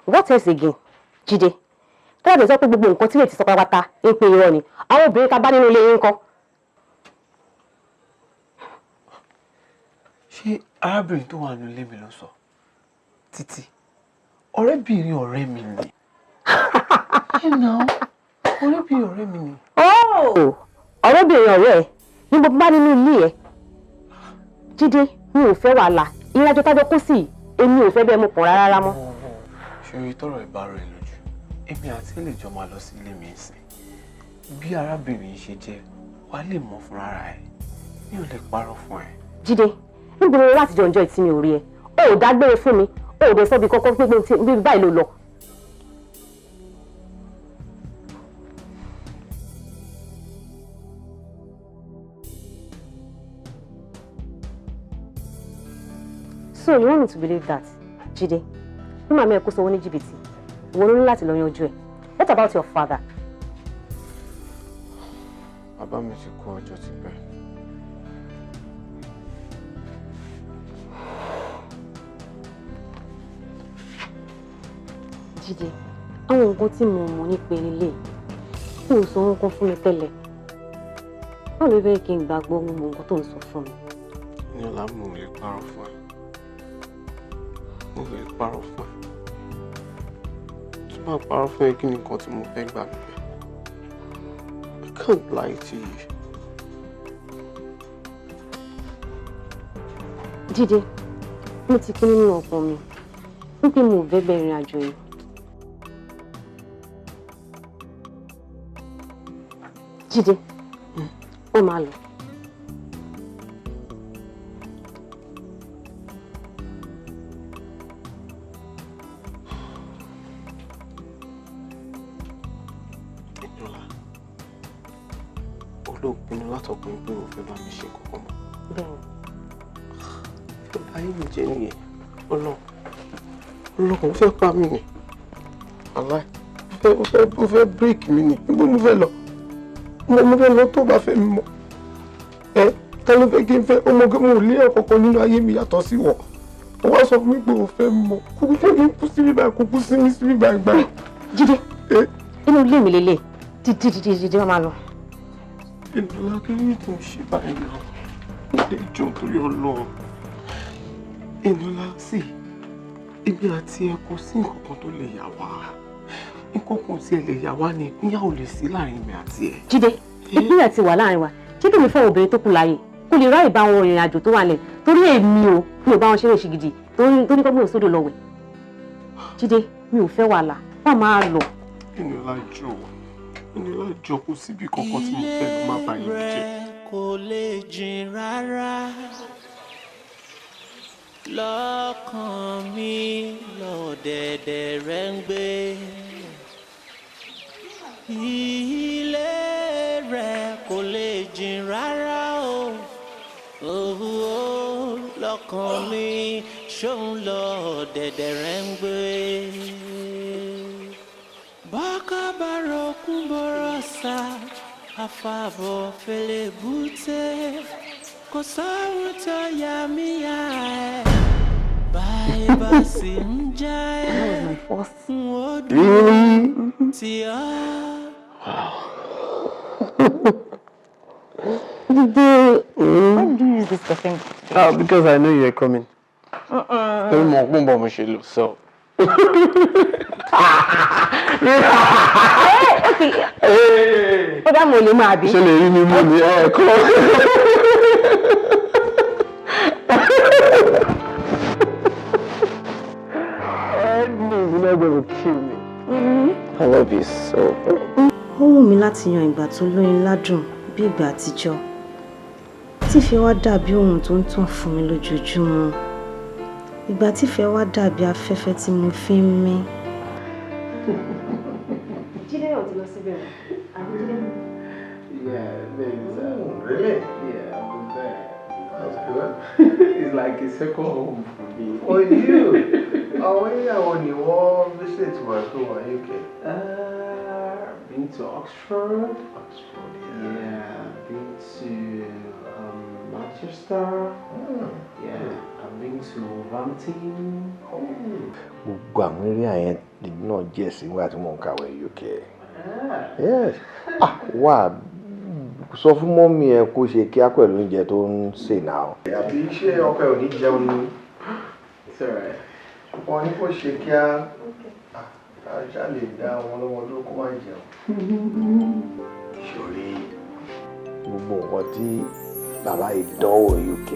What else again? Jídé, tó yàtọ̀ sọ pé gbogbo nǹkan tí Ìrètí sọ pátápátá ń pe irọ́ ni, àwọn obìnrin ta bá nínú ilé yín ńkọ́? Ṣé arábìnrin tó wà nínú ilé mi ló sọ? Títí, ọ̀rẹ́bìnrin ọ̀rẹ́ mi ni. Ẹ nà ó, ọ̀rẹ́bìnrin ọ̀rẹ́ mi ni. Oh! Ọ̀rẹ́bìnrin ọ̀rẹ́ ẹ̀ ní mo bá nínú ilé ẹ̀. Jídé, mi ò fẹ́ wàhálà, ìrìnàjò tájọ kó sì, èmi ò fẹ́ bẹ́ẹ̀ mo pọ̀ rárá mọ́. Ṣorí tọrọ ìbára ẹ lójú, èmi àti ẹ lè jọ máa lọ sí ilé mi ìsìn. Bí arábìnrin yìí ṣe jẹ́, wàá lè mọ̀ fúnra ẹ. Mi ò lè parọ́ fún ẹ. Jídé, níbo ni láti jọ ǹjọ́ ìtí mi ò rí ẹ? O ò dágbére fún mi, o ò dẹ̀ sọ bí kọ́kọ́ pé bí báyìí ló lọ. So you want me to believe that, Jídé? Bí màmá ẹ kó sówó ní jìbìtì, ìwọ ló ní láti lọ yanjú ẹ̀. What about your father? Bàbá mi ti kú ọjọ́ ti pẹ́. Jídé, àwọn nǹkan tí mo mọ̀ nípa ilé kò sọ nǹkan fún mi tẹ́lẹ̀. Báwo ló fẹ́ kí n gbàgbọ́ gbogbo nǹkan tó ń sọ fún mi? Eniola, mo ò lè parọ́ fún ẹ. Mo lè parọ́ fún ẹ. Tí bá parọ́ fún ẹ, kí ni nǹkan tí mo fẹ́ gbà níbẹ̀? I can't lie to you. Jídé, mo ti kú nínú ọkàn mi wípé mo ò fẹ́ bẹ̀rẹ̀ ìrìn àjò yìí. Jídé, ó máa lọ. Eniola, ó ló pinnu látọkùnrin pé o fẹ́ bá mi ṣe kankan mọ́. Bẹ́ẹ̀ni. Fẹ́ bá ayé mi jẹ́ nìyẹn. Ọlọ́run, Ọlọ́run ó fẹ́ pa mí ni. Aláì, ó fẹ́ bírèkì mi ni. Níbo mo fẹ́ lọ? Mo fẹ́ lọ tó bá fẹ́ mi mọ́. Ẹ ta ló fẹ́ kí n fẹ́? Ó mọ̀ pé mo ò lé ọ̀kọ̀ọ̀kan nínú ayé mi yàtọ̀ sí wọ̀. Ó wá sọ fún mi pé o fẹ́ mi mọ́. Kúkú jẹ́ kí n kú síbí báyìí, kúkú sí mi síbí báyìí gbà. Jídé, inú ilé mi lélẹ̀, dídí dídí dídí wọ́n máa lọ. Eniola, kí ló tó ń ṣe báyìí náà? Ó lè jọ torí Ọlọ́run. Eniola, sí, èmi àti ẹ kò sí nǹkan kan tó lè yà wá. Nǹkan kan tí ẹ lè yà wá ni ìpínyà ò lè sí láàrin mi àti ẹ. Jídé, ìpínyà ti wà láàrin wa. Ṣé kí mi fẹ́ obìnrin tó kù láàyè? Kó lè ráyè bá wọn rìnrìn àjò tó wà lẹ̀. Torí èmi ò, mi ò bá wọn ṣeré ṣìgìdì tó ní kọ́gbọ́n sódò lọ wẹ̀. Jídé, mi ò fẹ́ wàhálà, wọ́n máa lọ. Eniola jọ, Eniola jọ, kò síbi kankan tí mo fẹ́ lọ má bá yín jẹ́. Kò lè jìn rárá lọ́kàn mi lọ́dẹ̀dẹ̀ rẹ̀ ń gbé. Ilé rẹ̀ kò lè jìn rárá o. Òhù lọ́kàn mi ṣóun lọ́dẹ̀dẹ̀ rẹ̀ ń gbé. Bọ́kọ́ bá rokún bọ́rọ̀ sá, àfàbọ̀ fẹlẹ̀ bùtẹ́. Kò sóhun tó yà mí yá ẹ̀. That was my first. Really? Wow. Why did you use this perfume? Because I know you're coming. Torí mo pọ́n bọ̀ mo ṣe lò so. Ó dá mo lè máa bí. Ṣé lè rí mi mú mi ẹ̀ kọ́? You're not going to kill me. I love you so much. Ó wù mí láti yan ìgbà tó lóyin ládùn bí ìgbà àtijọ́. Tífẹ́ wá dàbí ohun tó ń tàn fún mi lójoojúmọ́. Ìgbà tífẹ́ wá dàbí afẹ́fẹ́ tí mo fi ń mí. Jídé ò ti lọ síbẹ̀ rẹ̀. Àbí Jídé? Yeah, Really? Yeah, I've been there. That's good. It's like a second home for me. For you? Àwọn ìyàwó ni wọ́n visit wà tó wà UK? Been to Oxford. Oxford, yeah. Yeah, been to Manchester. Yeah, I've been to Wolverhampton. Gbogbo àwọn eré àyẹn náà jẹ́ sí nígbà tí mò ń kàwé UK. Yes. Ah, wà sọ fún mọ́mí ẹ kó ṣe kíá pẹ̀lú oúnjẹ tó ń sè náà. Àbí ṣé ọkọ ẹ ò ní jẹun ni? It's alright. Wọ́n ní kó ṣe kíá. Àṣà lè dá wọn lọ́wọ́ dúró kó má jẹun. Ṣòrí gbogbo nǹkan tí bàbá ìdánwò UK.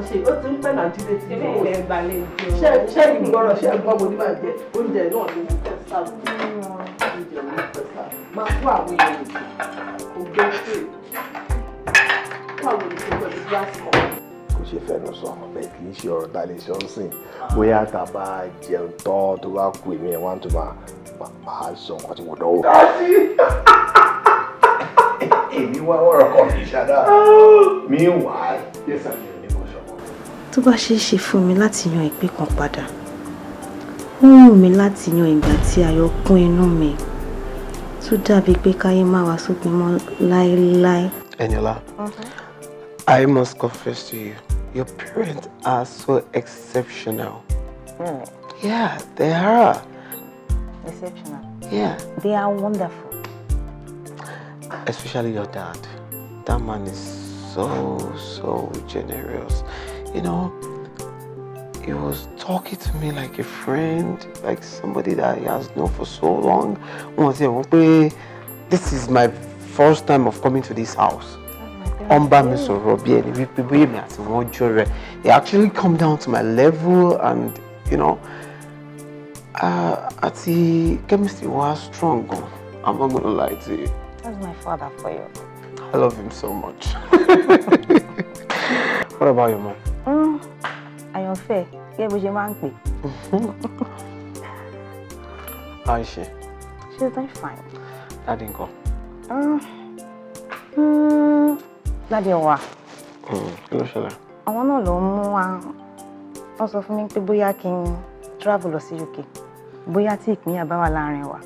Ṣe ó ti ń pẹ́ náà Jídé ti dé. Ṣé ìgbọ́rọ̀ ṣe gbọ́ mo ní máa jẹ oúnjẹ náà ni mo fẹ́ sáà oúnjẹ mo fẹ́ sáà máa kó àwọn èèyàn kò gbé pé kó àwọn èèyàn pẹ̀lú glass cup. Kò ṣe fẹnu sọ bẹ́ẹ̀ kì í ṣe ọ̀rọ̀ tá a lè sọ ń sìn bóyá tá a bá jẹun tán tó bá kú èmi ẹ̀ wá tó máa sọ nǹkan tí mo dánwò. Èmi wá wọ̀rọ̀ kọ̀ mí ṣáda mi wà á. Yes, sir. Tó bá ṣeé ṣe fún mi láti yan ìpín kan padà, ó wù mí láti yan ìgbà tí ayọ̀ kún inú mi tó dàbí pé káyé má wá sópin mọ́ láéláé. Eniola, I must confess to you, your parents are so exceptional. Really? Yeah, they are. Exceptional. Yeah. They are wonderful. Especially your dad. That man is so, so generous. You know, he was talking to me like a friend, like somebody that he has known for so long. This is my first time of coming to this house. He actually come down to my level and, you know, at the chemistry was strong. I'm not gonna lie to you. That's my father for you. I love him so much. What about your mom? Àyànfẹ́, gẹ́gẹ́ bó ṣe máa ń pè. How is she? She's doing fine. Daddy ńkọ́? Daddy wà. Kí ló ṣẹlẹ̀? Àwọn náà ló mú wa. Wọ́n sọ fún mi pé bóyá kí n travel lọ sí UK. Bóyá tí ìpínyà bá wà láàrin wa.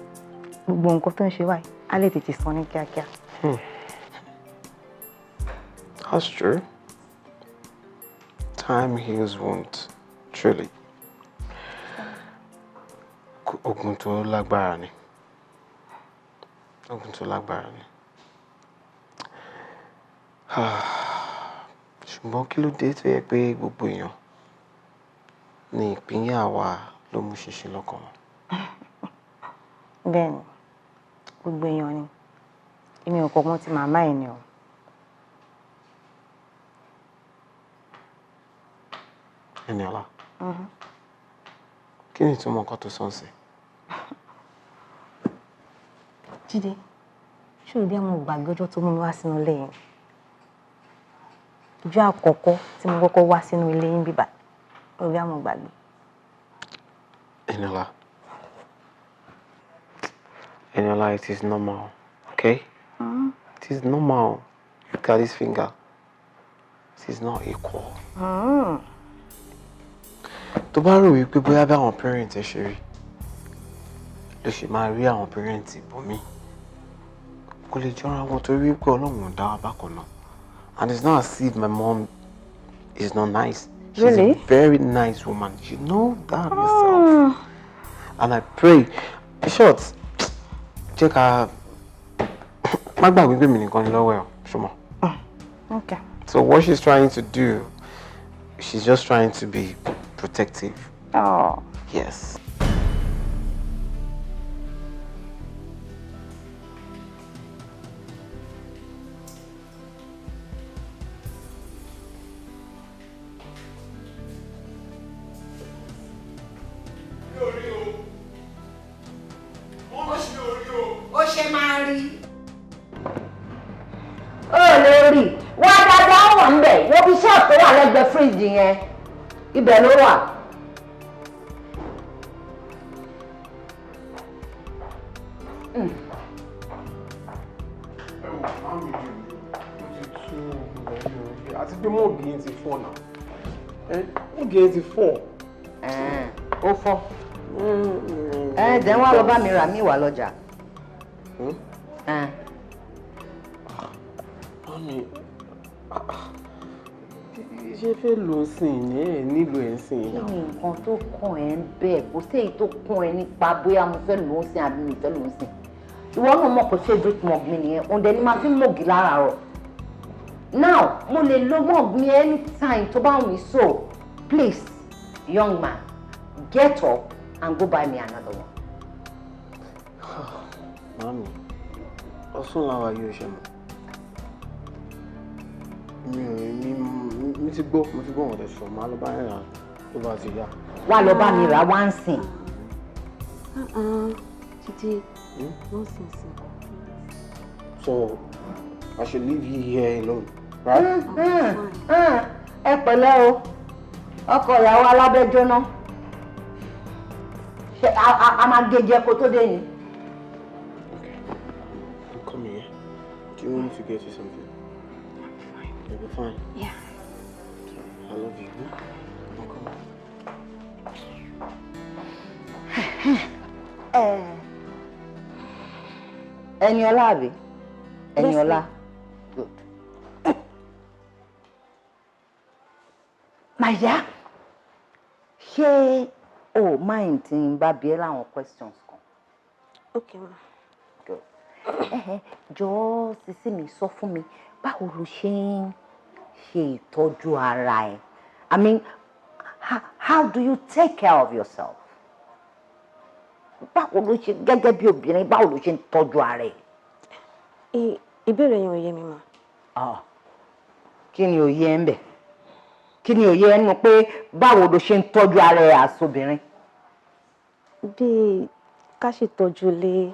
Gbogbo nǹkan tó ń ṣe wáyé, á lè tètè sọ ní kíákíá. That's true. Time heals wounds, truly. Ogun tó lágbára ni. Ogun tó lágbára ni. Ṣùgbọ́n kí ló dé tó yẹ pé gbogbo èèyàn ní ìpínyà wa ló mú ṣinṣin lọ́kàn wọn? Bẹ́ẹ̀ni, gbogbo èèyàn ni. Èmi ò kọ̀ọ̀kan ti màmá ẹ̀ ni o. Eniola, kí ni ìtumọ̀ nǹkan tó sọ ń sìn? Jídé, ṣé o bí àwọn gbàgbé ọjọ́ tó mú mi wá sínú ilé yẹn? Ìjọ́ àkọ́kọ́ tí mo kọ́kọ́ wá sínú ilé yín bíbá, orí àmọ́ gbàgbé. Eniola. Eniola, it is normal, okay? Mm. It is normal. Look at this finger. It is not equal. Mm. Tó bá rò wípé bóyá bí àwọn parents ẹ ṣe rí ló ṣe máa rí àwọn parents ibòmí, kò lè jọra wọn torí wípé Ọlọ́run ò dá wa bákan náà. And it's not as if my mom is not nice. She's Really? a very nice woman. You know that yourself. And I pray. In short, jẹ́ ká má gbàgbé pé mi nìkan ni lọ́wọ́ ẹ̀ o, ṣùgbọ́n. Okay. So what she's trying to do, she's just trying to be protective. Oh. Yes. Ó ṣe máa rí. Ó lè rí wá dáadáa, wà ń bẹ̀ wọ́n bí ṣọ́ọ̀bù tó wà lẹ́gbẹ̀ẹ́ fíríjì yẹn, ibẹ̀ ló wà. Àti pé mọ́ọ̀gì yẹn ti fọ́ náà. Mọ́ọ̀gì yẹn ti fọ́. Ó fọ́. Ẹ dẹ̀ wá lọ bá mi rà mí wà lọ́jà. Mami, ṣé fẹ́ lò ó sìn ní ẹ̀ nílò ẹ̀ sìn Kí ni nǹkan tó kàn ẹ́ ń bẹ̀? Kò sí èyí tó kàn ẹ́ nípa bóyá mo fẹ́ lò ó sìn àbí mi fẹ́ lò ó sìn. Ìwọ náà mọ̀ pé favourite mug mi nìyẹn, òun dẹ̀ ni máa fi ń mọ̀gì láràárọ̀. Now, mo lè lo mug mi anytime tó bá wù mí, so please, young man, get up and go buy me another one. Mami, ọ̀sùn làwà yóò ṣe mọ̀. Mi ò mi mi ti gbọ́, mo ti gbọ́ wọn tẹ̀sán, màá lọ bá yẹn rà tó bá ti yá. Wá lọ bá mi rà wá ń sìn. Jídé, nonsense. So, I should leave you here alone, right? Ẹ pẹ̀lẹ́ o, ọkọ ìyàwó alábẹ́ jóná. Ṣé a máa gé jẹ kó tó dé ni? I'm coming here. Do you want me to get you something? I'm fine. You'll be fine. Yeah. I love you. I'm coming. Ẹniọlá àbí? Ẹniọlá. Good. Màyá, ṣé o mind tí n bá bi ẹ́ láwọn questions kan? Okay, ma. Good. Jọ̀ọ́ sísí mi, sọ fún mi, báwo lo ṣe ń ṣe ìtọ́jú ara ẹ? I mean, how do you take care of yourself? Báwo ló ṣe gẹ́gẹ́ bí obìnrin, báwo ló ṣe ń tọ́jú ara ẹ? Ìbéèrè yẹn ò yé mi, ma. Ah, kí ni òye ẹ ń bẹ̀? Kí ni òye ẹ nù pé báwo ló ṣe ń tọ́jú ara ẹ àsobìnrin? Bíi ká ṣètọ́jú ilé,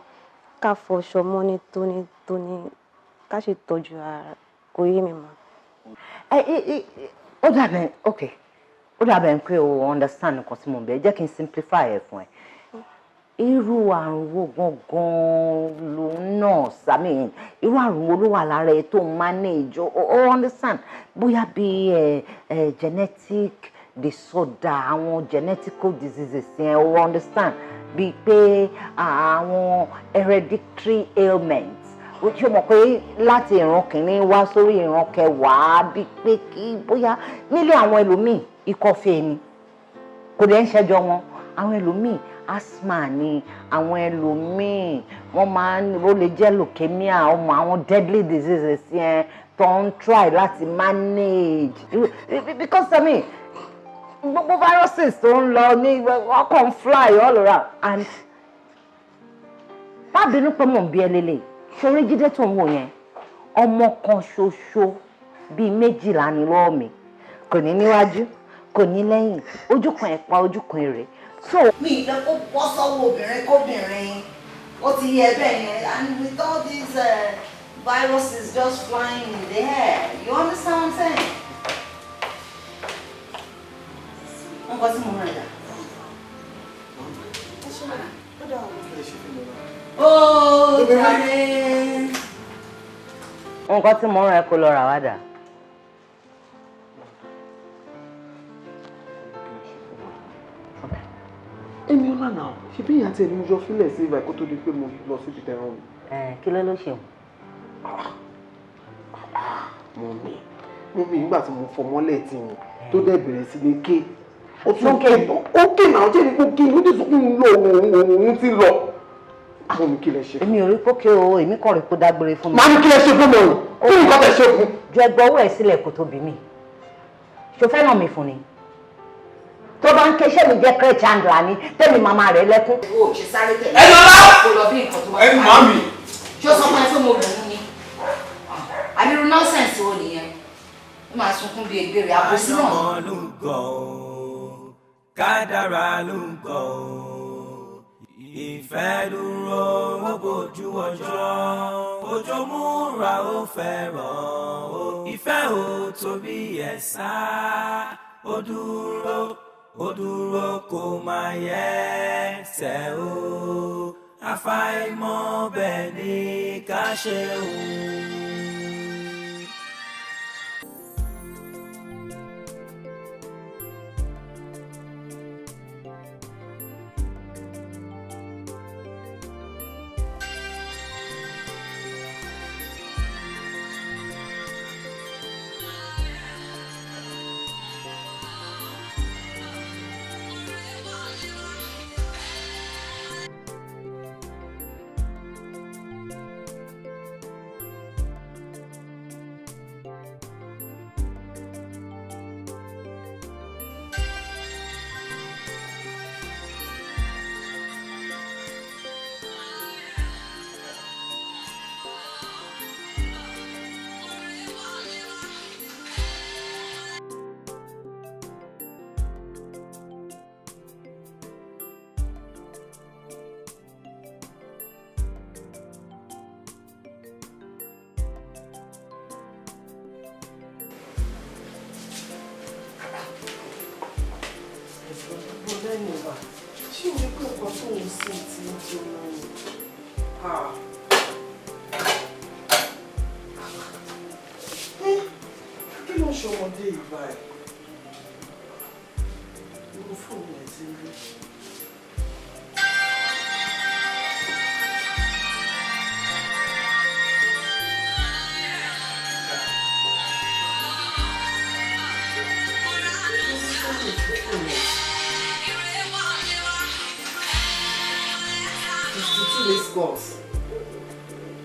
ká fọṣọ mọ́ ní tónítóní, ká ṣètọ́jú ara, kò yé mi, ma. Ó dàbẹ̀, ok, ó dàbẹ̀ pé o understand nǹkan tí mo bẹ̀, jẹ́ kí n simplify ẹ̀ fún ẹ. Irú àrùn wo gangan ló ń nurse? I mean, irú àrùn wo ló wà lára ẹ tó ń manage? O understand, bóyá bí genetic disorder, àwọn genetical diseases yẹn, o understand, bíi pé àwọn hereditary ailments. Ṣé o mọ̀ pé láti ìran kìíní wá sórí ìran kẹwàá, bíi pé kí bóyá nílé àwọn ẹlòmíì ikọ́ fẹ́ ni, kò dẹ̀ ń ṣẹjọ wọn. Àwọn ẹlòmíì asthma ni, àwọn ẹlòmíì wọ́n máa ń, ó lè jẹ́ leukemia, ọmọ àwọn deadly diseases yẹn tó ń try láti manage, because I mean, gbogbo viruses tó ń lọ ní wọ́n kàn ń fly all around. And má bínú pé mò ń bí ẹ lélẹ̀, ṣorí Jídé tó ń wò yẹn, ọmọ kan ṣoṣo bíi 12 ni lọ́wọ́ mi, kò ní níwájú, kò ní lẹ́yìn, ojú kan ẹ̀pa, ojú kan èrè. So mi ì fẹ́ kó bọ́ sọ́wọ́ obìnrin kóbìnrin, ó ti yẹ bẹ́ẹ̀ yẹn. And with all these viruses just flying in the air, you understand what I'm saying? Nǹkan tí mo rán dà. Ó jàre. Nǹkan tí mo rán ẹ kó lọ rà wá dà. Èmi ọlá náà ṣe bí ìyá tí ẹni mo jọ fílẹ̀ sí ibà kó tó di pé mo lọ síbi tẹran mi. Kí ló ló ṣe o? Mummy, nígbà tí mo fọmọ́lẹ̀ tì mí tó dẹ̀ bẹ̀rẹ̀ sí ní ké. Ó tún ké, ó ké náà, jẹ́ ní kó ké, ó dẹ̀ sọ pé òun lọ, òun ti lọ. Mummy, kí lẹ ṣe? Èmi ò rí pókè o, èmi kàn rí kó dágbére fún mi. Màmí, kí lẹ ṣe fún mi o? Kí ni nǹkan tẹ ṣe fún? Ju ẹgbẹ́ owó ẹ̀ sílẹ̀ kó tó bí mi. Ṣo fẹ́ nà mí fún ni? Tó bá ń ké, ṣé mi jẹ́ crèche handler ni tẹ́mi màmá rẹ̀ lẹ́kún. O ò ṣe sáré tẹ̀lé. Ẹ lọ́lá! Kò lọ bí nǹkan tó wá. Ẹ màmí. Ṣé o sọ fún ẹ pé mo lù ú ni? Àbí irú nọ́ọ̀sẹ̀nsì wo nìyẹn? Ó máa sunkún bíi egbèrè àbòsí náà. Àyànmọ́ ló ń gọ̀ ó, kádàrá ló ń gọ̀ ó. Ìfẹ́ dúró, ó bójú ọjọ́, òjò múra ó fẹ́ràn ó. Ìfẹ́ ò tóbi ẹ̀ sá, ó dúró, ó dúró kò máa yẹ ẹsẹ̀ o. Àfàìmọ̀ bẹ́ẹ̀ ni ká ṣe òun. Ṣé o rí pé nǹkan tó ń sìn ti ń jóná ni? Kí ló ń ṣọmọdé ìgbà ẹ̀? Irú fóònù ẹ̀ ti rí. Calls.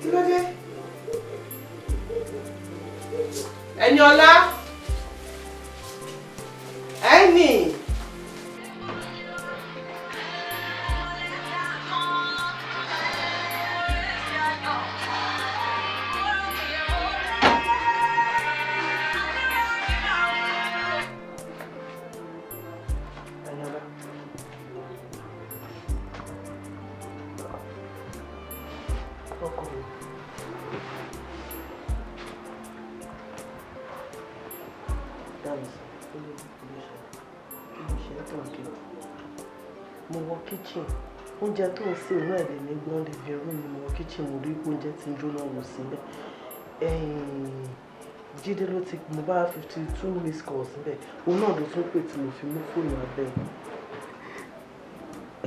Kí ló dé? Ẹniọlá! Ẹni! Ẹniọlá. Ọkọ mi. Mo wọ kitchen, oúnjẹ tó ń sè náà lè ní gbọ́n living room ni mo wọ kitchen, mo rí oúnjẹ tí ń jóná wò síbẹ̀. Jídé ló ti mo bá 52 missed calls síbẹ̀, òun náà ló tún pè tí mo fi mú fóònù abẹ́.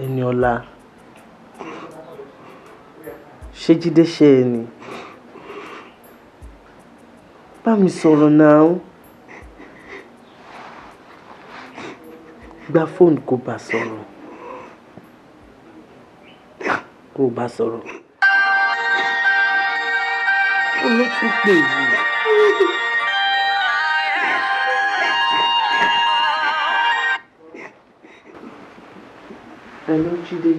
Ẹniọlá, ṣé Jídé ṣe é ni? Bá mi sọ̀rọ̀ náà. Gba fóònù kó bá sọ̀rọ̀. Kó bá sọ̀rọ̀. Ó ló tún pè yìí. Hello, Jídé.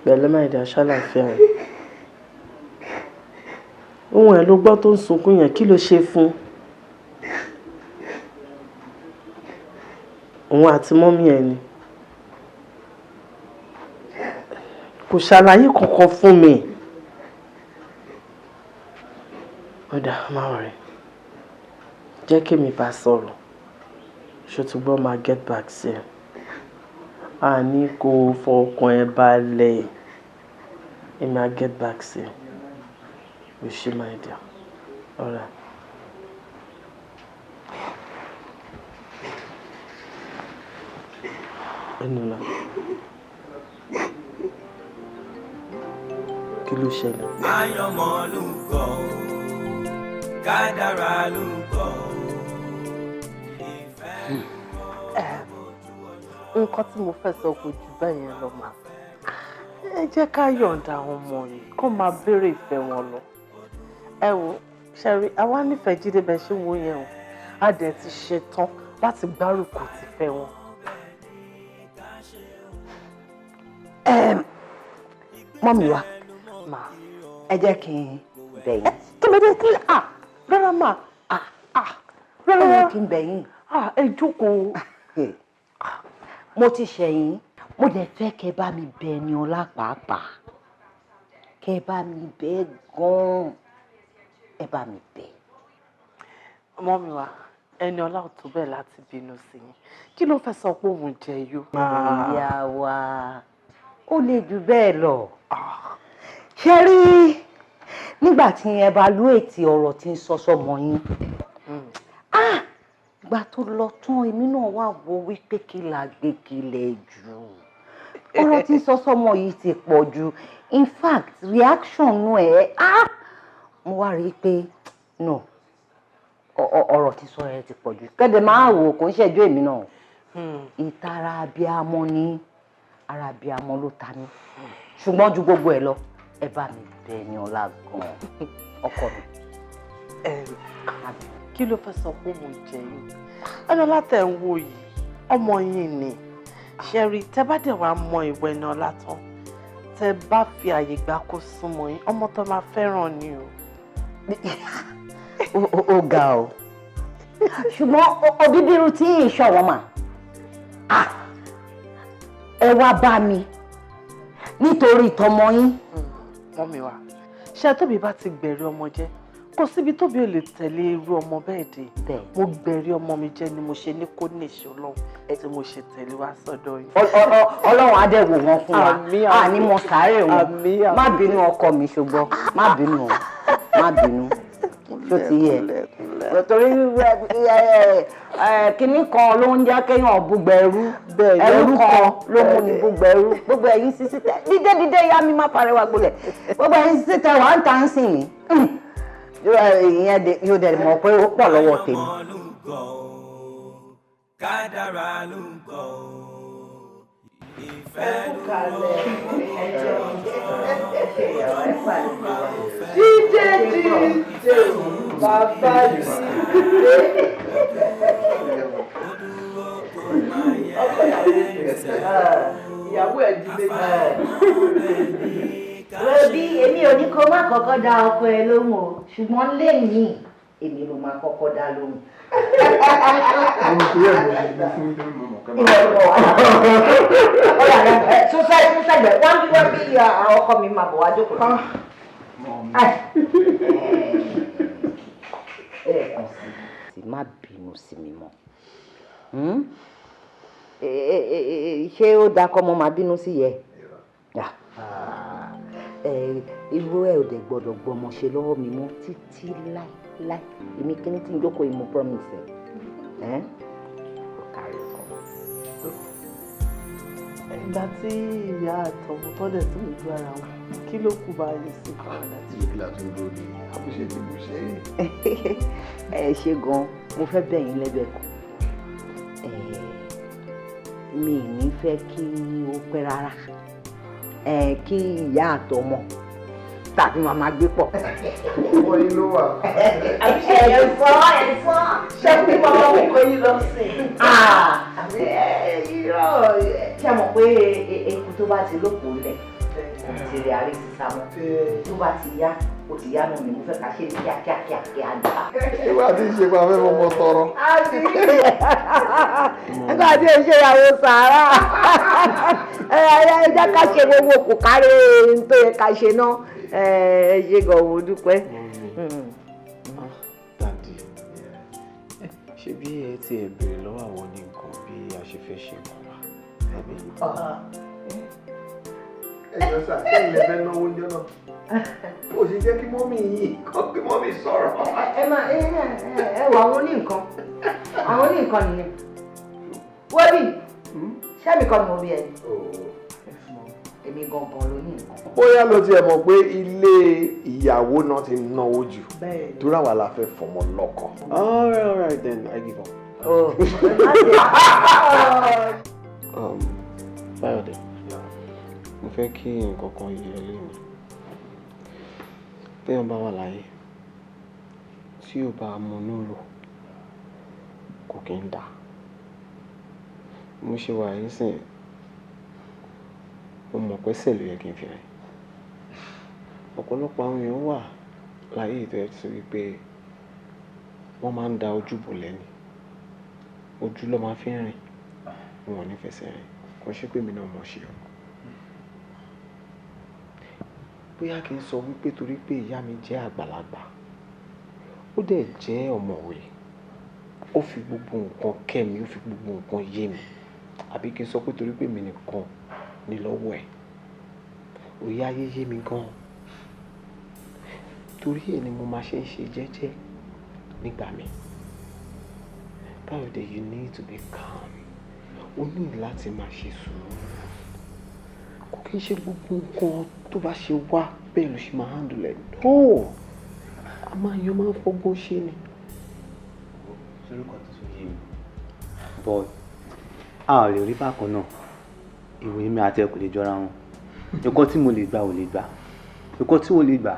Pẹ̀lẹ́ máa dà ṣàlàáfíà rẹ̀. Ohun ẹ̀ ló gbọ́ tó ń sunkún yẹn, kí ló ṣe fún? Òun àti mọ́mí ẹ̀ ni. Kò ṣàlàyé kankan fún mi. Ó dà, má worry. Jẹ́ kí èmi bá sọ̀rọ̀. Ṣó ti gbọ́, máa get back sí ẹ. A ní kó fọkàn ẹ balẹ̀. Èmi á get back sí ẹ. O ṣé, my dear. All right. Ẹnìlá. Kí ló ṣẹlẹ̀? Àyànmọ́ ló ń kọ́, kádàrá ló ń kọ́. Nǹkan tí mo fẹ́ sọ kò jù bẹ́ẹ̀ yẹn lọ mà. Ẹ jẹ́ ká yọ̀ǹda àwọn ọmọ yìí kó máa béèrè ìfẹ́ wọn lọ. Ẹ wo, ṣẹ́rí, àwa nífẹ̀ẹ́ Jídé bẹ́ẹ̀ ṣe wo yẹn o. A dẹ̀ ti ṣetán láti gbárùkù ti fẹ́ wọn. Mọ́mì wa, ẹ jẹ́ kí n bẹ̀ yín. Kí ló dé? Kí à rárá mà, rárá. Ẹ jẹ́ kí n bẹ̀ yín. Ẹ jókòó. Mo ti ṣẹ̀yìn, mo dẹ̀ fẹ́ kẹ́ bá mi bẹ̀ Ẹniọlá pàápàá, kẹ́ bá mi bẹ̀ gan-an, ẹ bá mi bẹ̀. Mọ́mì wa, Ẹniọlá ò tó bẹ́ẹ̀ láti bínú sí yín. Kí ló fẹ́ sọ pé òun jẹ yó? Ìyá wa, ó lè jù bẹ́ẹ̀ lọ. Ṣé rí, nígbà tí ẹ bá lú ètì ọ̀rọ̀ tí ń sọ sọmọ yín, ìgbà tó lọ tán èmi náà wà wo wípé kí la gbé kílẹ̀ jù. Ọ̀rọ̀ tí ń sọ sọmọ yìí ti pọ̀ jù. In fact, reaction nù ẹ̀, mo wá rí i pé no, ọ̀rọ̀ tí sọ ẹ ti pọ̀ jù. Kẹ́dẹ̀ máa wò kó ń ṣẹ́jú èmi náà. Ìtara abiyamọ ni, ara abiyamọ ló ta mí. Ṣùgbọ́n ju gbogbo ẹ lọ, ẹ bá mi bẹ̀ Ẹniọlá gan-an, ọkọ mi. Kí ló fẹ́ sọ pé mo jẹ yìí? Ẹniọlá tẹ̀ ń wo yìí, ọmọ yín ni. Ṣẹ́rí, tẹ́ bá dẹ̀ wá mọ ìwọ Ẹniọlá tán, tẹ́ bá fi àyè gbà kó súnmọ́ yín, ọmọ tó máa fẹ́ràn ni o. Ó ga o. Ṣùgbọ́n òbíbírú tí ìṣọ̀wọ́n mà, ẹ wá bá mi nítorí tọmọ yín. Mọ́mì wa, ṣé tóbi bá ti gbẹ̀rí ọmọ jẹ́, kò síbi tóbi ò lè tẹ̀lé irú ọmọ bẹ́ẹ̀ dé. Mo gbẹ̀rí ọmọ mi jẹ́ ni mo ṣe ní kó ní ìṣòro tí mo ṣe tẹ̀lé wá sọ́dọ̀ yín. Ọlọ́run á dẹ̀ wò wọ́n fún wa, a ní mo sáré wọn. Má bínú ọkọ mi, ṣùgbọ́n má bínú o, má bínú. Ṣó ti yẹ? Torí kinní kan ló ń jẹ́ kéèyàn búgbẹ̀rú, ẹrú kan ló mú ni búgbẹ̀rú. Gbogbo ẹ̀yin sísí tẹ dídé dídé yá mi má parẹ́wà gbolẹ̀. Gbogbo ẹ̀yin sísí tẹ wà ń tà ń sìn yín. Ìyẹn yóò dẹ̀ mọ̀ pé ó pọ̀ lọ́wọ́ tèmi. Kádàrá ló ń kọ́, ìfẹ́ ló ń kọ́. Jídé jídé bàbá jídé. Ìyàwó ẹ̀ di méjì. Rọ̀bí, èmi ò ní kó má kọ́kọ́ dá ọkọ ẹ lóhùn o, ṣùgbọ́n lẹ́yìn èmi ló máa kọ́kọ́ dá lóhùn. Súnṣẹ́gbẹ̀ wọ́n bí ọkọ mi máa bọ̀ wá jókòó. Má bínú sí mi mọ́. Ṣé ó dáa kọ́ ọmọ máa bínú sí yẹ? Irú ẹ ò dẹ̀ gbọ́dọ̀ gbọmọ ṣe lọ́wọ́ mi mọ́ títí láíláí. Èmi kíní tí ń jókòó yìí, mo promise ẹ. Ó kárí ọkọ. Ìgbà tí ìyá àtọmọ tó dẹ̀ tún gbé ara wọn, kí ló kù báyìí sí fáwọn láti. Ìgbà tó ń lò ní àbúṣe tí mo ṣe é. Ẹ ṣe gan-an, mo fẹ́ bẹ̀ yín lẹ́bẹ̀ kan. Mi ì ní fẹ́ kí ó pẹ́ rárá, kí ìyá àtọmọ tàbí màmá gbé pọ̀. Ọwọ́ yín ló wà. Ẹ̀fọ́ ẹ̀fọ́. Ṣé kí bàbá mi kò yí lọ sí i? Irọ́, ṣé mọ̀ pé eku tó bá ti lóko lẹ̀ kò ti rí àárẹ̀ sísá mọ́. Tó bá ti yá, ó ti yá náà ni mo fẹ́ ká ṣe ní kíákíá kíákíá ní. Ìwà tí ń ṣe pa fẹ́ fọmọ tọrọ. Nígbà tí o ṣe ìyàwó sàárà, ẹ jẹ́ ká ṣe gbogbo kò kárí tó yẹ ká ṣe náà. Ẹ ṣe gan, mo dúpẹ́. Dàdí, ṣé Ṣé bí ẹ ti ẹ béèrè lọ́wọ́ àwọn ní nǹkan bí a ṣe fẹ́ ṣe nǹkan wa? Àbí? Ẹ jọ sà, ṣé ilẹ̀ fẹ́ náwó oúnjẹ náà? Ó sì jẹ́ kí mọ́mì yìí kọ́ kí mọ́mì sọ̀rọ̀. Ẹ máa ẹ ẹ wọ àwọn oníǹkan, àwọn oníǹkan nìyẹn. Wọ́n bí ṣẹ́mi kọ́ ni mo bí ẹ. Èmi gangan ló ní nǹkan. Bóyá ló tiẹ̀ mọ̀ pé ilé ìyàwó náà ti náwó jù. Torí àwa la fẹ́ fọmọ lọ́kọ. All right then, I give up. Oh. Báyọ̀dé, mo fẹ́ kí nǹkan kan yé ẹ lẹ́nu. Téèyàn bá wà láyé, tí ò bá mọnú rò, kò kí ń dà. Mo ṣe wà yín sìn, mo mọ̀ pé sẹ̀ ló yẹ kí n fi rìn. Ọ̀pọ̀lọpọ̀ àwọn èèyàn wà láyé ìtọ́ ẹ ti wípé wọ́n máa ń da ojú bò lẹ́ni. Ojú ló máa fi ń rìn, wọn ò ní fẹsẹ̀ rìn. Kò ṣe pé mi náà mọ̀ ṣe o. Bóyá kí n sọ wípé torí pé ìyá mi jẹ́ àgbàlagbà, ó dẹ̀ jẹ́ ọ̀mọ̀wé, ó fi gbogbo nǹkan kẹ́ mi, ó fi gbogbo nǹkan yé mi. Àbí kí n sọ pé torí pé mi nìkan ni lọ́wọ́ ẹ̀, òye ayé yé mi gan-an. Torí ẹ̀ ni mo máa ṣe ń ṣe jẹ́jẹ́ nígbà mi. Báyọ̀dé, you need to be calm. O ní láti máa ṣe sùúrù. Kò kí n ṣe gbogbo nǹkan tó bá ṣe wá bẹ́ẹ̀ ló ṣe máa handle ẹ̀. No! A máa yan máa ń fọgbọ́n ṣe ni. Sorúkọ tuntun yé mi. But a ò lè rí bákan náà. Ìròyìn mi àti ẹ kò lè jọra wọn. Nǹkan tí mo lè gbà ò lè gbà. Nǹkan tí ò lè gbà,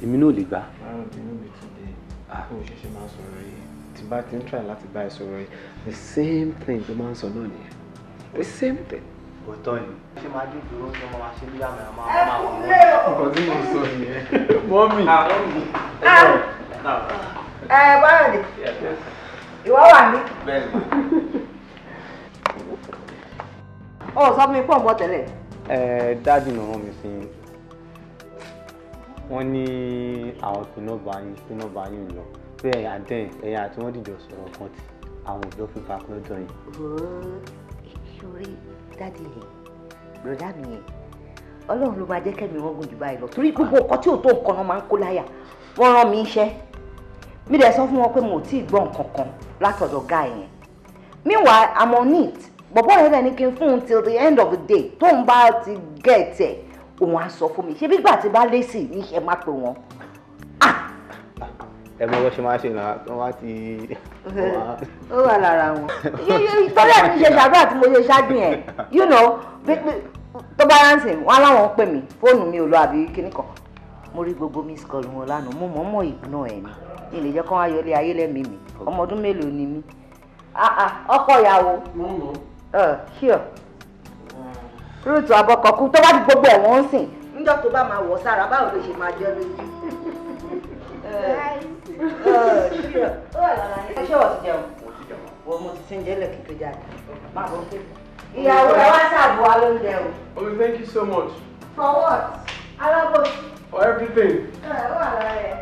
èmi náà ò lè gbà. Báyọ̀dé, no be today. Ó ṣẹ̀ṣẹ̀ máa sọ̀rọ̀ yìí. Tí bá ti ń try láti bá ẹ sọ̀rọ̀ yìí, the same thing tó máa ń sọ náà nìyẹn. The same thing. Òótọ́ ni. Ṣé máa dé dúró ní ọmọ wa ṣe bí àmì àmọ́ Ẹ máa wọ̀ kú wọ́n? lé o. Nǹkan tí mo sọ nìyẹn. Mọ́mì. Ẹ Báyọ̀dé, ìwọ wà ní. Ó sọ fún mi pọ̀ ń bọ̀ tẹ́lẹ̀. Ẹ dáàdì náà rán mi sí yín. Wọ́n ní àwọn pinnu bá yín lọ. Pé ẹ̀yin àdẹ́yìn ẹ̀yin àti wọ́n dìjọ sọ̀rọ̀ kan tí àwọn òbí fi fa lọ́dọ̀ yín. Sórí dáàdì yẹn, bùrọ̀dá mi yẹn, Ọlọ́run ló máa jẹ́ kẹ́mi wọ́n gùn jù báyìí lọ. Torí gbogbo nǹkan tí ò tó nǹkan náà máa ń kó láyà. Wọ́n rán mi iṣẹ́. Mi dẹ̀ sọ fún wọn pé mo ò tíì gbọ́ nǹkan kan látọ̀dọ̀ guy yẹn. Meanwhile, I'm on it. Bọ̀bọ́ yẹn dẹ̀ ní kí n fún un till the end of the day. Tóun bá ti get ẹ̀, òun á sọ fún mi. Ṣé bí gbà tí bá lé sí ní ṣe má pè wọ́n? Ẹ mọ bó ṣe máa ṣe náà, wọ́n wá ti. Ó wà lára wọn. Torí ẹ̀ ní ṣe ṣàdúrà tí mo ṣe ṣáájú yẹn. You know, tó bá ránsìn, wọn láwọn ń pè mí, fóònù mi ò lọ àbí kíní kan. Mo rí gbogbo miss call wọn lánàá, mo mọ̀ mọ̀ ignore ẹ̀ ni. Mi lè jẹ́ kán wá yọlé ayé lẹ́mìí mi. Ọmọ ọdún mélòó ni mí? Ọkọ ìyàwó. Sure. Rúùtù abọ́kọ̀kú tó bá di gbogbo ẹ̀ wọ́n ń sìn. Níjọ́ tó bá máa wọ̀ sára, báwo ló ṣe máa jẹ́ lójú? Ṣé wọ́n ti jẹun? Wọ́n mo ti ti ń jẹ́ lẹ́kì tó jáde. Má bọ̀ pé. Ìyàwó rẹ̀ wá ṣàbò wa lóúnjẹ o. Oh, thank you so much. For what? Alábòsí. For everything. Ẹ ó wà lára ẹ̀.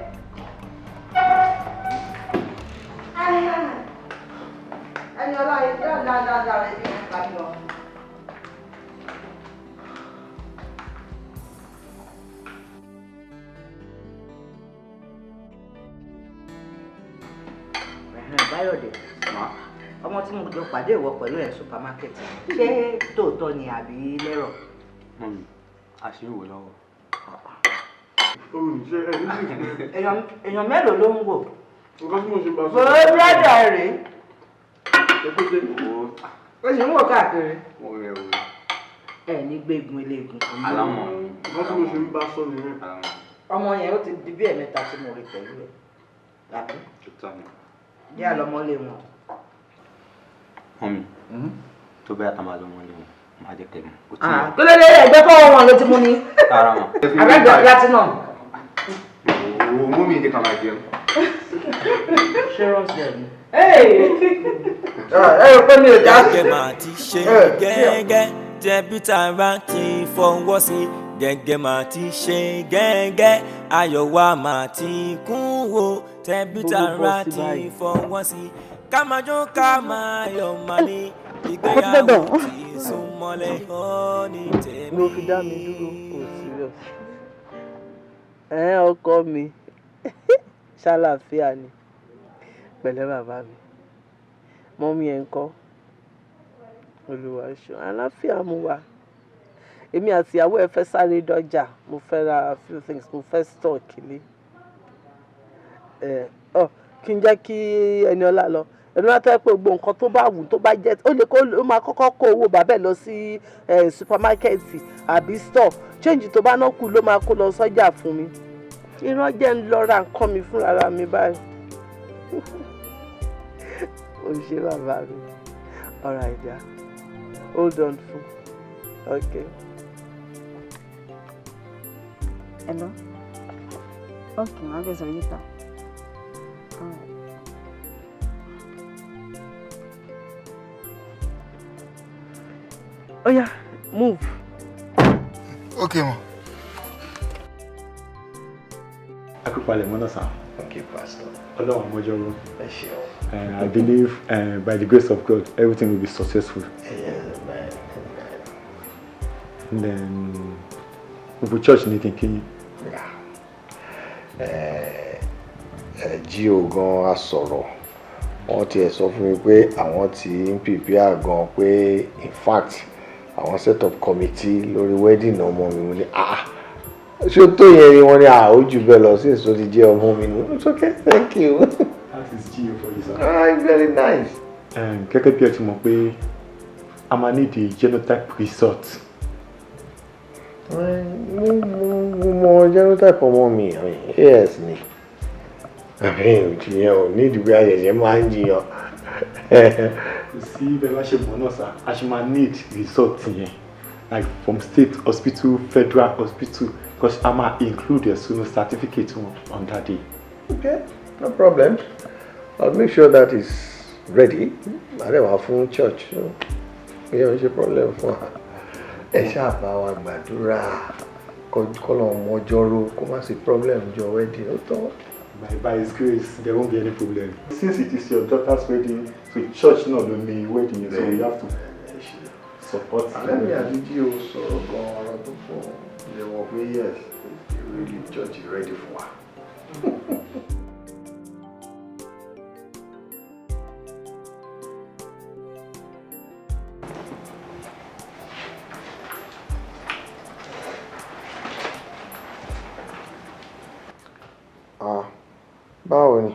Ẹni ọlá yìí dáadáa rẹ̀ ní ìpàdé lọ. Báyọ̀dé, ọmọ tí mo jọ pàdé ìwọ pẹ̀lú ẹ̀ supermarket, ṣé tòótọ́ ni àbí lẹ́rọ̀? Mọ́mì, a ṣì ń wò lọ́wọ́. Èèyàn mélòó ló ń wò? Nǹkan tí mo ṣe ń bá sọ. Bòó búrẹ́dà rèé. Ó sì ń wò káàkiri. Mo rẹ̀ wò. Ẹ ní gbégun eléegun. Alámọ̀. Nǹkan tí mo ṣe ń bá sọ nìyẹn. Ọmọ yẹn ó ti di bí ẹ̀mẹ́ta tí mo rí pẹ̀lú ẹ̀. Tàbí? Yá lọmọlé wọn. Mọ́mì, tó bẹ́ẹ̀ ká máa lọmọlé wọn, máa jẹ́ kẹ́ mọ̀. Kò tí ì Kí ló dé ẹgbẹ́ fọwọ́ wọn ló ti mú ni? Rárá mọ̀. Àbẹ́jọ platinum. Òwò mú mi ní ká máa jẹun. Ṣé rọ́ọ̀sì ẹ̀ ni? Ẹ rò pé mi ò dá. Gẹ́gẹ́ máa ti ṣe gẹ́gẹ́ tẹbí tara ti fọwọ́ sí. Gẹ́gẹ́ máa ti ṣe gẹ́gẹ́ ayọ̀ wa máa ti kún wo tẹbí tara ti fọwọ́ sí. Ká máa jó ká máa yọ̀ máa ní ìgbéyàwó tí súnmọ́lẹ̀ ó ní tèmi. Ló fi dá mi dúró, kò serious. Ẹ ọkọ mi, ṣàlàáfíà ni, pẹ̀lẹ́ bàbá mi, mọ́mí ẹ̀ ń kọ́, Olúwa ṣeun, àlàáfíà mú wa. Èmi àti ìyàwó ẹ fẹ́ sáré dọ́jà, mo fẹ́ ra a few things, mo fẹ́ stock ilé. Ẹ ọ kí n jẹ́ kí Ẹniọlá lọ. Ẹniọlá tó yẹ pé gbogbo nǹkan tó bá wù tó bá jẹ́, ó lè kó ó máa kọ́kọ́ kó owó bàbá ẹ̀ lọ sí supermarket àbí store. Change tó bá ná kù ló máa kó lọ sọ́jà fún mi. Irọ́ jẹ́ ń lọ ra nǹkan mi fúnra mi báyìí. Ó ṣe bàbá mi. All right, dear. Hold on fún. Okay. Hello? Okay, màá bẹ̀ sọ̀rọ̀ later. All right. Oh yeah, move. Okay, ma. Akúpalẹ̀ mọ́nà sá. Okay, Pastor. Ọlọ́run àmọ́jọ́rú. Ẹ ṣeun. I believe by the grace of God, everything will be successful. Yes, amen. And then, gbogbo church ní kínkín. Jí o gan a sọ̀rọ̀, wọ́n tiẹ̀ sọ fún mi pé àwọn ti ń prepare gan pé in fact àwọn set up committee lórí wedding ọmọ mi. Mo ní ah, ṣé ó tó yẹn ni? Wọ́n ní ah, ó jù bẹ́ẹ̀ lọ sí èso ti jẹ́ ọmọ mi ní. It's okay, thank you. That is Gio for you, sir. Ah, very nice. Gẹ́gẹ́ bí ẹ ti mọ̀ pé a máa ní the genotype result. Mo mọ genotype ọmọ mi, I mean, AS ni. Ìjìyàn ò ní ìdìbò ayẹyẹ máa ń jiyàn. Kò sí bẹ́ẹ̀ bá ṣe mọ̀ náà sá, a ṣe máa need result yẹn like from state hospital, federal hospital, because a máa include ẹ̀sùn certificate wọn on that day. Okay, no problem. I'll make sure that is ready. Àdéhùn fún church. Ìyẹn ò ṣe problem fún wa. Ẹ ṣáà bá wa gbàdúrà kọ́lọ̀ mọ́jọ́rò kó má sí problem jọ wedding ó tán. By His grace, there won't be any problem. Since it is your daughter's wedding, so church náà ló ní wedding, so we have to support. Alẹ́ mi àti jí o sọ̀rọ̀ gan-an ọ̀rọ̀ tó pọ̀ lè wọ̀ pé yes, really church is ready for wa. Ah, báwo ni?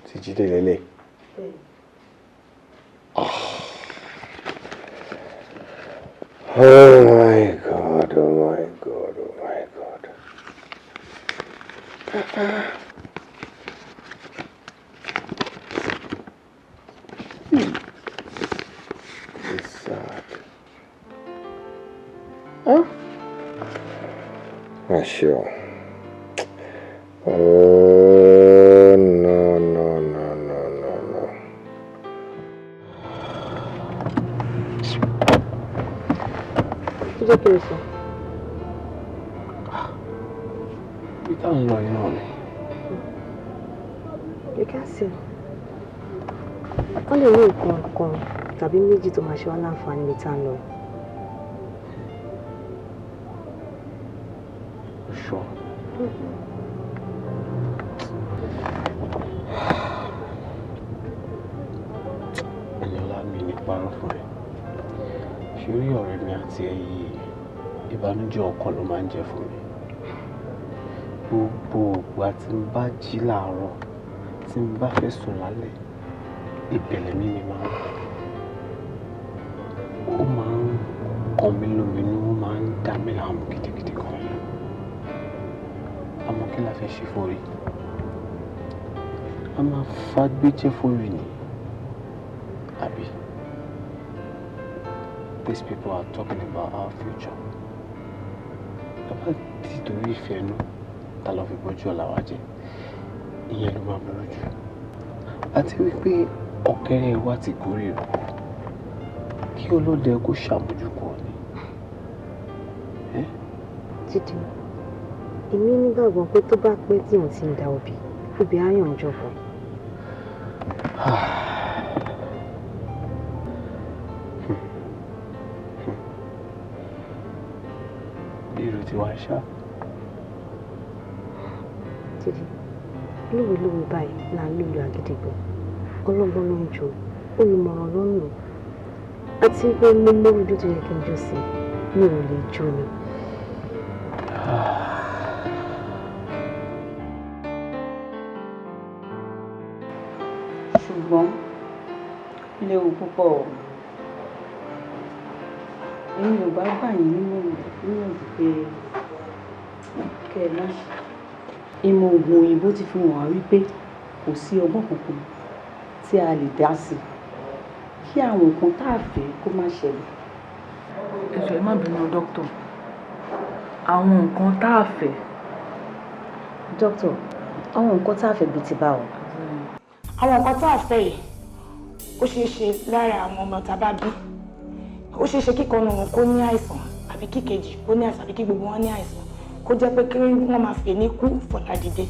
Ti Jídé lélẹ̀. Oh my God, oh my God, oh my God. It's sad. Huh? Ah, sure. Oh, no, no, no, no, no, no. Tó jẹ́ kí n sọ. Ibi tá à ń lọ yìí náà ni. You can see. Wọ́n lè rí nǹkan kan tàbí méjì tó máa ṣe wá láǹfààní níbi tá à ń lọ. Sure. Ẹniọlá, mi ní parọ́ fún ẹ. Ṣorí ọ̀rẹ́ mi àti ẹ yìí, ìbànújẹ́ ọkàn ló máa ń jẹ́ fún mi. Gbogbo ìgbà tí n bá jí láàárọ̀, tí n bá fẹ́ sùn lálẹ́, ìbẹ̀lẹ̀ mi mi máa ń ó máa ń kàn mí lóminú, ó máa ń dà mí láàmú gidigidi gan. Àmọ́ kí la fẹ́ ṣe fórí? A máa fagbéjẹ́ fórí ni, àbí? These people are talking about our future. Bàbá tí torí ìfẹ́ inú ta lọ fi bọ́jú ọ̀la wa jẹ, ìyẹn ló máa burú jù. Àti wípé ọ̀kẹ́rẹ́ wa ti gorí rẹ̀, kí ọlọ́dẹ kó ṣàmójúkọ ni. Jídé, èmi nígbàgbọ́ pé tó bá pẹ́ tí òun ti ń da obì, obì á yàn jọ̀bọ̀. Bí irú tiwa ṣá. Jídé, lówe-lówe báyìí là ń lùlù àgídìgbò, ọlọ́gbọ́n ló ń jó, olùmọ̀ràn ló ń lò. Àti pé mo mọ ojú tó yẹ kí n jó sí, mi ò lè jó ni. Ṣùgbọ́n léwu púpọ̀ o. Èmi ò bá gbà yín níyànjú pé kẹ́ ẹ má ṣe. Ìmọ̀ òògùn òyìnbó ti fi hàn wá wípé kò sí ọgbọ́n kankan tí a lè dá sí kí àwọn nǹkan tá a fẹ́ kó má ṣẹlẹ̀. Ẹ jọ̀ọ́ ẹ má bínú dókítà, àwọn nǹkan tá a fẹ́. Dókítà, àwọn nǹkan tá a fẹ́ bíi ti báwo? Àwọn nǹkan tá a fẹ́ yìí ó ṣeé ṣe lára àwọn ọmọ tá a bá bí. Ó ṣeé ṣe kíkan wọn kó ní àìsàn àbí kíkejì kó ní àìsàn àbí kí gbogbo wọn ní àìsàn, kó jẹ́ pé kí wọ́n máa fè ní kú fọ̀lá dìde.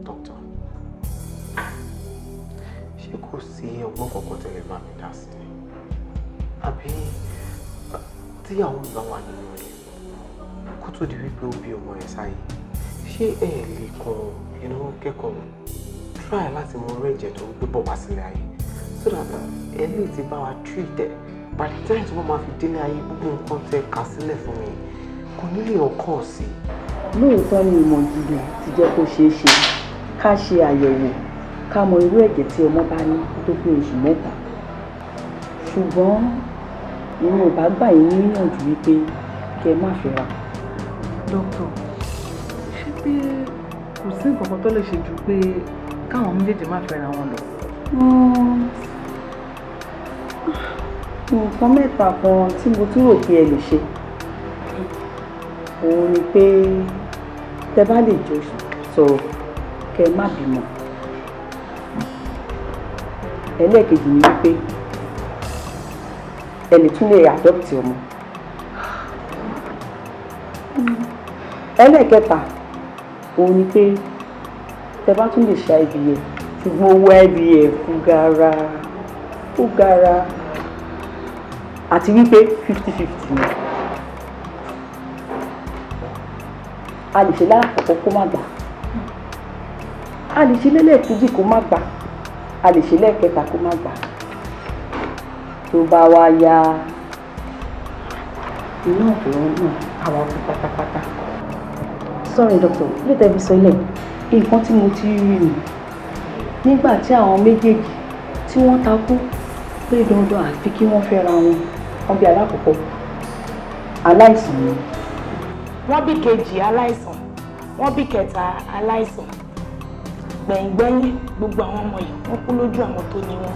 Dókítà, ṣé kò sí ọgbọ́n kankan tẹ́lẹ̀ bá mi dá sí ni? Àbí tíyàwó mi bá wà nínú rẹ̀ kó tó di wípé ó bí ọmọ ẹ̀ sáyé, ṣé ẹ lè kàn kẹ́kọ̀ọ́ try láti mọ orí ẹ̀jẹ̀ tó ń gbé bọ̀ wá sílé ayé so that ẹ lè ti bá wa treat ẹ̀ by the time tí wọ́n máa fi délé ayé, gbogbo nǹkan tẹ kà sílẹ̀ fún mi kò ní lè ọkọ̀ sí. Lóòótọ́ ni ìmọ̀ ìjìnlẹ̀ ti jẹ́ kó ṣeé ṣe ká ṣe àyẹ̀wò ká mọ irú ẹ̀jẹ̀ tí ọmọ bá ní kó tó pé oṣù 3. Ṣùgbọ́n èmi ò bá gbà yín níyànjú wípé kẹ́ ẹ má fẹ́ra. Dókítà, ṣé pé kò sí nǹkan kan tó lè ṣe ju pé káwọn méjèèjì má fẹ́ra wọn lọ? Nǹkan mẹ́ta kan tí mo tún rò pé ẹ lè ṣe òun ni pé tẹ bá lè jọ sọ̀rọ̀ kẹ́ ẹ má bímọ. Ẹlẹ́ẹ̀kejì ni wípé ẹ lè tún lè adopt ọmọ. Ẹlẹ́ẹ̀kẹta òun ni pé tẹ bá tún lè ṣe IVF, ṣùgbọ́n owó IVF ó gara àti wípé 50-50 ni. A lè ṣe lálákọ̀ọ́kọ́ kó má gbà, a lè ṣe lẹ́lẹ́ẹ̀kejì kó má gbà, a lè ṣe lẹ́ẹ̀kẹta kó má gbà. Tó bá wá yá, iná ọ̀dọ́ náà àwọn kú pátápátá. Sorry doctor, ló tẹ́ fi sọ ilé. Nǹkan tí mo ti rí ni nígbà tí àwọn méjèèjì tí wọ́n takú pé dandan àfi kí wọ́n fẹ́ra wọn, wọ́n bí alákọ̀ọ́kọ́ aláìsàn ni. Wọ́n bí kejì aláìsàn, wọ́n bí kẹta aláìsàn. Gbẹ̀yìngbẹ́yìn gbogbo àwọn ọmọ yìí wọ́n kú lójú àwọn tó ní wọn.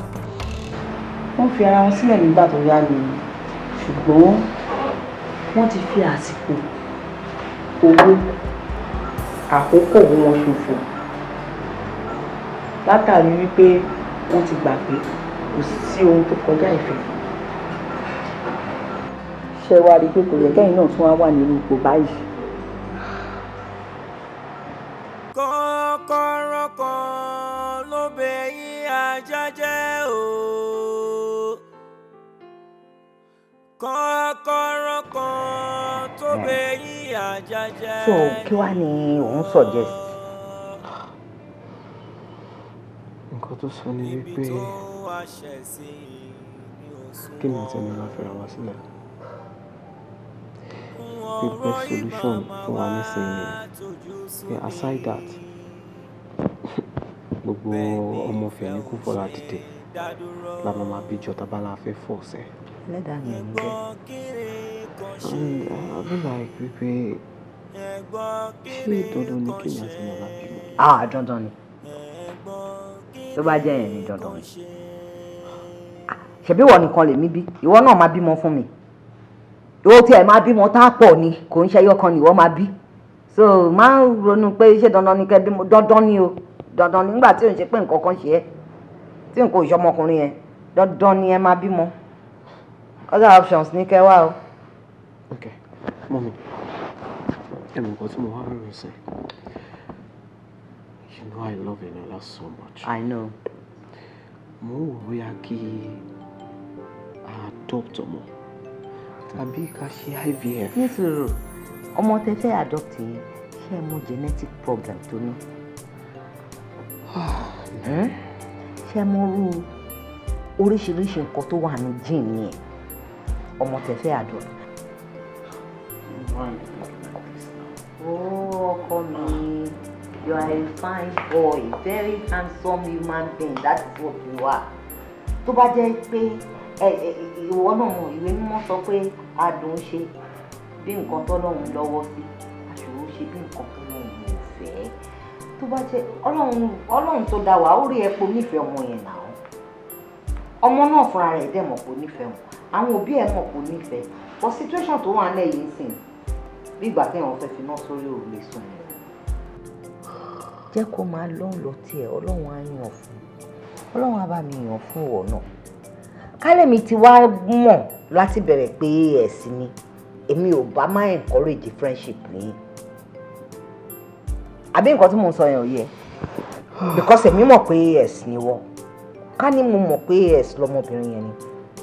Wọ́n fi ara wọn sílẹ̀ nígbà tó yá ni, ṣùgbọ́n wọ́n ti fi àsìkò, owó, àkókò wọn ṣòfò látàrí wípé wọ́n ti gbà pé kò sí ohun tó kọjá ìfẹ́. Ṣé wàá rí i pé kò yẹ kẹ́yìn náà tún wá wà nínú ipò báyìí? Kọ́kọ́rọ́ kan ló bẹ yín ajá jẹ́ o. Kọ́kọ́rọ́ kan tó bẹ yín ajá jẹ́. So kí wàá ní òun suggest? Nǹkan tó sọ ni wípé kí ni àti ẹni máa fẹ́ra wá sílẹ̀, the best solution fún wa nísìnyí ni aside that gbogbo ọmọ fẹ̀mí kú fọlá dìde la máa bí jọ tábàlà fẹ́ fọ̀ sẹ́. Ẹlẹ́dàá mi ò ní jẹ́. And I feel like wípé ṣé dandan ni kí ni àti ẹni máa bímọ? Ah, dandan ni. Tó bá jẹ́ yẹn ni dandan ni. Ṣebí ìwọ nìkan lèmi bí, ìwọ náà máa bímọ fún mi. Ó tiẹ̀ máa bímọ tá a pọ̀ ni, kò ń ṣe ẹyọ kan ni ìwọ máa bí. So má ronú pé ṣé dandan ni kẹ́ bímọ. Dandan ni o, dandan ni. Nígbà tí ò ń ṣe pé nǹkan kan ṣe ẹ́, tí nǹkan ò ṣe ọmọkùnrin yẹn, dandan ni ẹ máa bímọ. Other options ní kẹ́ wá o. Ok, mummy, ẹ mọ̀ nǹkan tí mo wá rò sí. You know I love Eniola so much. I know. Mo ń wò bóyá kí a adopt ọmọ tàbí ká ṣe IVF. Nísòro, ọmọ tẹ fẹ́ adopt yìí, ṣé ẹ mọ genetic problem tó ní? Ṣé ẹ mọ irú oríṣiríṣi nǹkan tó wà ní gene yẹn, ọmọ tẹ fẹ́ adopt? Why are you thinking like this now? Oh, ọkọ mi, you are a fine boy, very handsome human being. That is what you are. Tó bá jẹ́ pé ìwọ náà mọ̀, ìwé mímọ́ sọ pé adùn ṣe bí nǹkan tọ́lọ́run lọ́wọ́ sí, àṣòro ṣe bí nǹkan tọ́lọ́run ò fẹ́. Tó bá jẹ́ Ọlọ́run, Ọlọ́run tó dá wa, ó rí ẹ pé o nífẹ̀ẹ́ ọmọ yẹn náà. Ọmọ náà fúnra rẹ̀ dẹ̀ mọ̀ pé o nífẹ̀ẹ́ wọn. Àwọn òbí ẹ̀ mọ̀ pé o nífẹ̀ẹ́. But situation tó wà nílẹ̀ yìí ń sìn, bí ìgbà téèyàn fẹ́ fi iná sórí òrùlé sùn ni. Jẹ́ kó máa lọ́n lọ tiẹ̀, Ọlọ́run á yàn fún. Ọlọ́run á bá mi yàn fún ìwọ náà. Kálẹ̀ mi ti wá mọ̀ láti bẹ̀rẹ̀ pé AS ni, èmi ò bá má encourage friendship ní. Àbí nǹkan tí mò ń sọ yẹn ò yẹ? Because èmi mọ̀ pé AS ni wọ́. Ká ní mo mọ̀ pé AS lọmọbìnrin yẹn ni,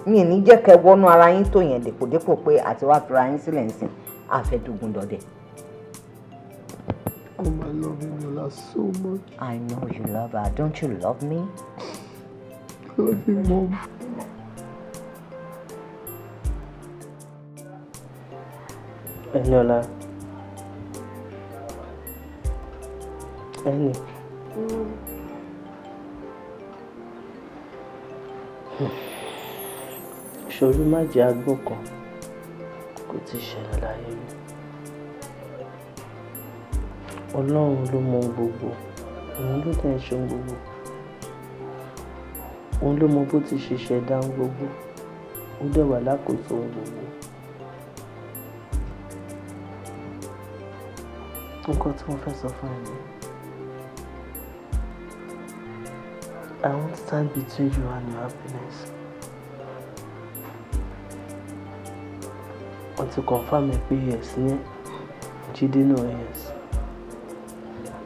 mi ò ní jẹ́ kẹ́ wọnú ara yín tó yẹn dèpòdépò pé àti wá fira yín sílẹ̀ ń sìn, àfẹ́dógún dọdẹ. Oh, I love Eniola so much. I know you love her. Don't you love me? I love you, Mom. Eniola. Ẹni. Ṣòrí má jẹ́ agbó kan kò ti ṣẹlẹ̀ láyé mi. Ọlọ́run ló mọ ohun gbogbo, òun ló dẹ̀ ń ṣe ohun gbogbo. Òun ló mọ bó ti ṣe ṣẹ̀dá ohun gbogbo, ó dẹ̀ wà lákòóso ohun gbogbo. Nǹkan tí mo fẹ́ sọ fún ẹ nìyẹn. I won't stand between you and your happiness. Wọ́n ti confirm ẹ pé yes ní Jídé náà yes.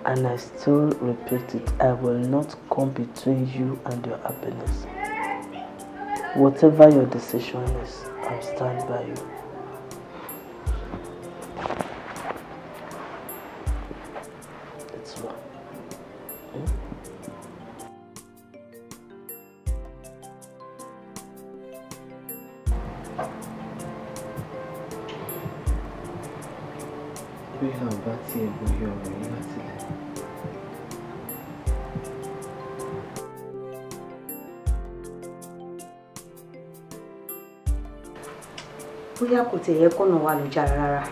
And I still repeat it, I will not come between you and your happiness. Whatever your decision is, I'll stand by you. It's well. Bóyá àbá tiẹ̀ bóyá ọ̀rọ̀ yìí láti lẹ̀. Bóyá kò tẹ̀ yẹ kọ́nà wa lò jára rárá.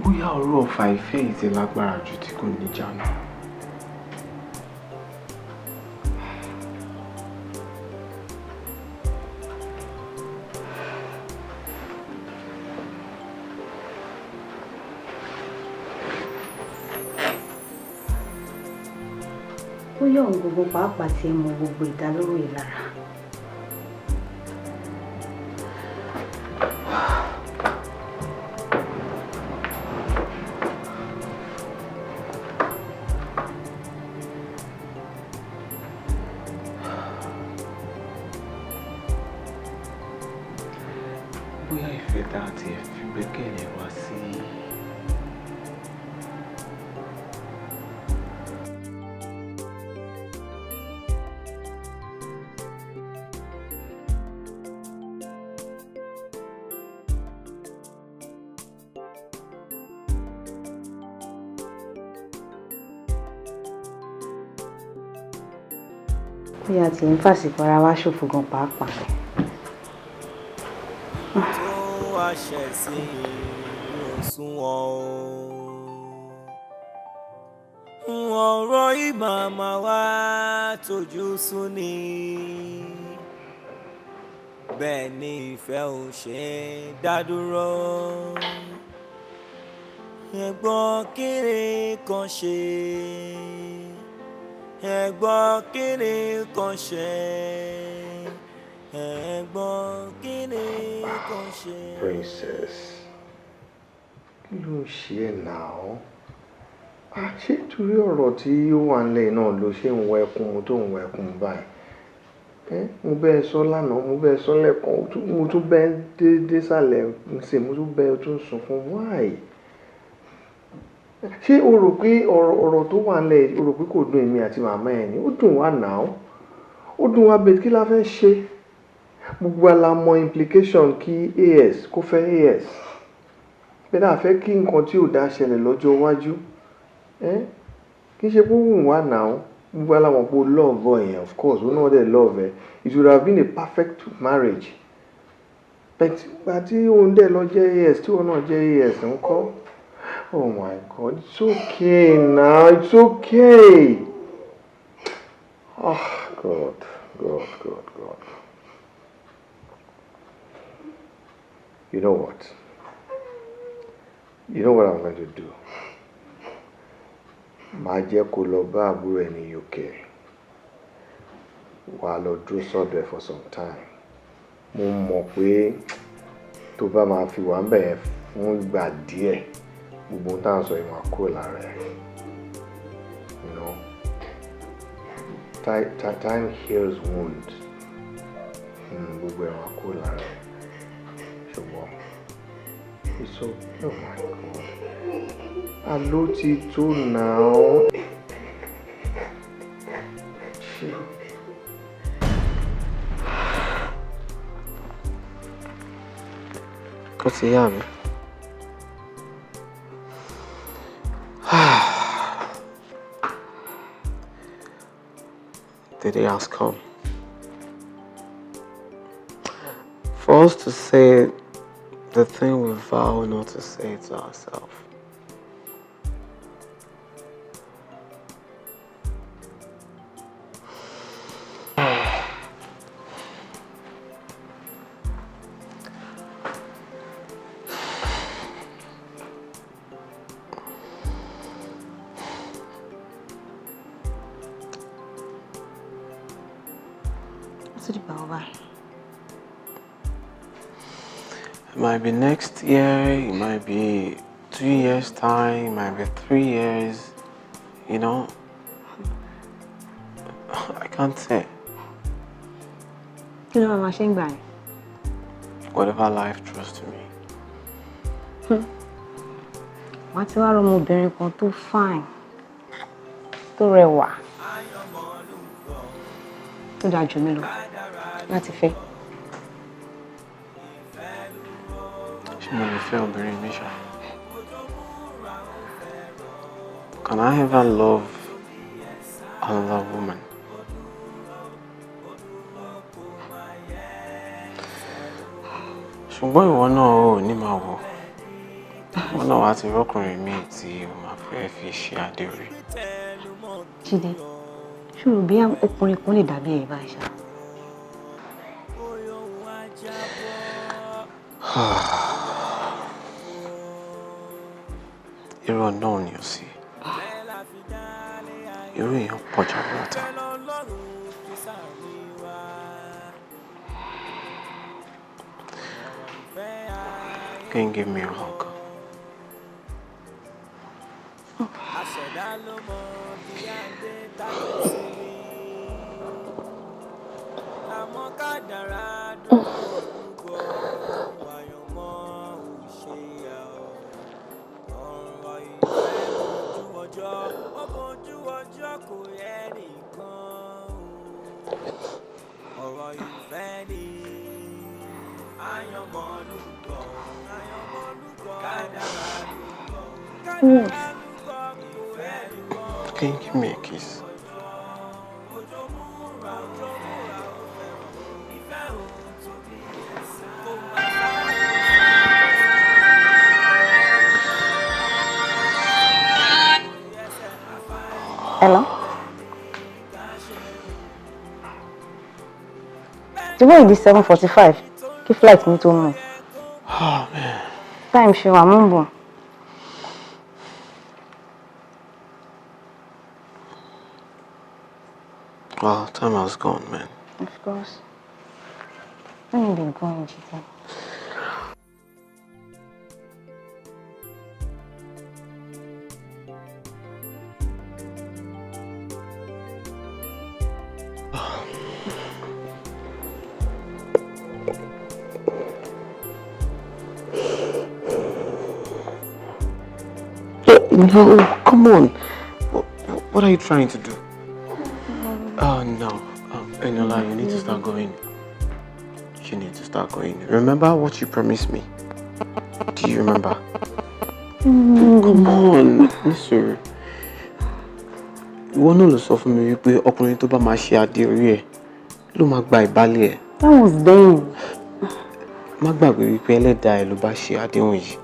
Bóyá ọ̀rọ̀ ọ̀fà ìfẹ́ yìí ti lágbára jù tí kò níjànú. Bóyá òun gbogbo pàápàá ti mọ gbogbo ìdálóró yìí lára. Bóyá ìfẹ́ tá a ti fi gbẹ́kẹ̀lé wa sí. Bóyá tí ń fàsìkò ara wa ṣòfò gan pàápàá. Tó wá ṣẹ̀ sí òṣùwọ̀n o. Ọ̀rọ̀ ìmàmà wa tójú sú ni. Bẹ́ẹ̀ ni ìfẹ́ ò ṣe é dá dúró. Ẹ̀gbọ́n kéré kan ṣe, ẹ̀gbọ́n kéré kan ṣe, ẹ̀gbọ́n kéré kan ṣe. Princess, kí ló ń ṣe ẹ́ náà? Ṣé torí ọ̀rọ̀ tí ó wà nílẹ̀ náà ló ṣe ń wọ ẹkún tó ń wọ ẹkún báyìí? Mo bẹ́ẹ̀ sọ lánàá, mo bẹ́ẹ̀ sọ lẹ́ẹ̀kan, mo tún bẹ́ẹ̀ dé sàlẹ̀ ńsìn, mo tún bẹ́ẹ̀ tún sunkún. Why? Ṣé o rò pé ọ̀rọ̀ tó wà nílẹ̀, o rò pé kò dùn èmi àti màmá ẹ ni? Ó dùn wá náà. Ó dùn wá bẹ́ẹ̀, kí la fẹ́ ṣe? Gbogbo wa la mọ implication kí AS kó fẹ́ AS. Bẹ́ẹ̀ náà fẹ́ kí nǹkan tí ò dá ṣẹlẹ̀ lọ́jọ́ iwájú. Kì í ṣe pé ó wù wá náà. Gbogbo wa la mọ̀ pé o love boy yẹn, of course, ó náà dẹ̀ love ẹ. It would have been a perfect marriage. But ìgbà tí òun dẹ̀ lọ jẹ́ AS, tí òun náà jẹ́ AS ńkọ́? Oh my God, it's okay now, it's okay. Oh God, God, God, God. You know what? You know what I'm going to do? Màá jẹ́ kó lọ bá àbúrò ẹ ní UK. Wà á lọ dúró sọ́dọ̀ ẹ̀ for some time. Mo mọ̀ pé tó bá máa fi wà ń bẹ̀ yẹn fún ìgbà díẹ̀, gbogbo ohun tá à ń sọ yìí máa kúrò lára ẹ̀. You know, time heals wounds. Gbogbo ẹ̀ máa kúrò lára ẹ̀. Ṣùgbọ́n, it's so, oh my God. Àló ti tó now. Ṣé. Ó ti yá mi. The day has come for us to say the thing we vow not to say to ourselves. It might be next year, it might be 2 years' time, it might be 3 years, you know. I can't say. You know, I'm ashamed by whatever life throws to me. Wá ti wá rọmọbìnrin kan tó fine, tó rẹwà, tó dáa jù mí lọ láti fẹ́. Ṣé mo lè fẹ́ obìnrin mi ṣá? Can I ever love another woman? Ṣùgbọ́n ìwọ náà ò ní máa wò. Ìwọ náà wá ti rọ́kùnrin míì tí o máa fẹ́ fi ṣe adé orí. Jídé, ṣé o rò bí ọkùnrin kan lè dàbí ẹ̀ báyìí ṣá? Irú náà ni ò sí. Irú èèyàn pọ̀ jaburata. Can you give me a hug? Can you give me a kiss? Hello? Tomorrow will be 7:45. Kí flight mi tó move. Oh man. Time ṣe wà, mò ń bọ̀. Well, time has gone, man. Of course. Let me be going, Jide. No, come on. What are you trying to do? Oh, no. Eniola, you need to start going. You need to start going. Remember what you promised me? Do you remember? Come on, Nisuru. Ìwọ náà ló sọ fún mi wípé ọkùnrin tó bá máa ṣe adé orí ẹ̀ ló máa gba ìbálẹ̀ ẹ̀. That was then. Má gbàgbé wípé ẹlẹ́dàá ẹ̀ ló bá ṣe àdéhùn yìí.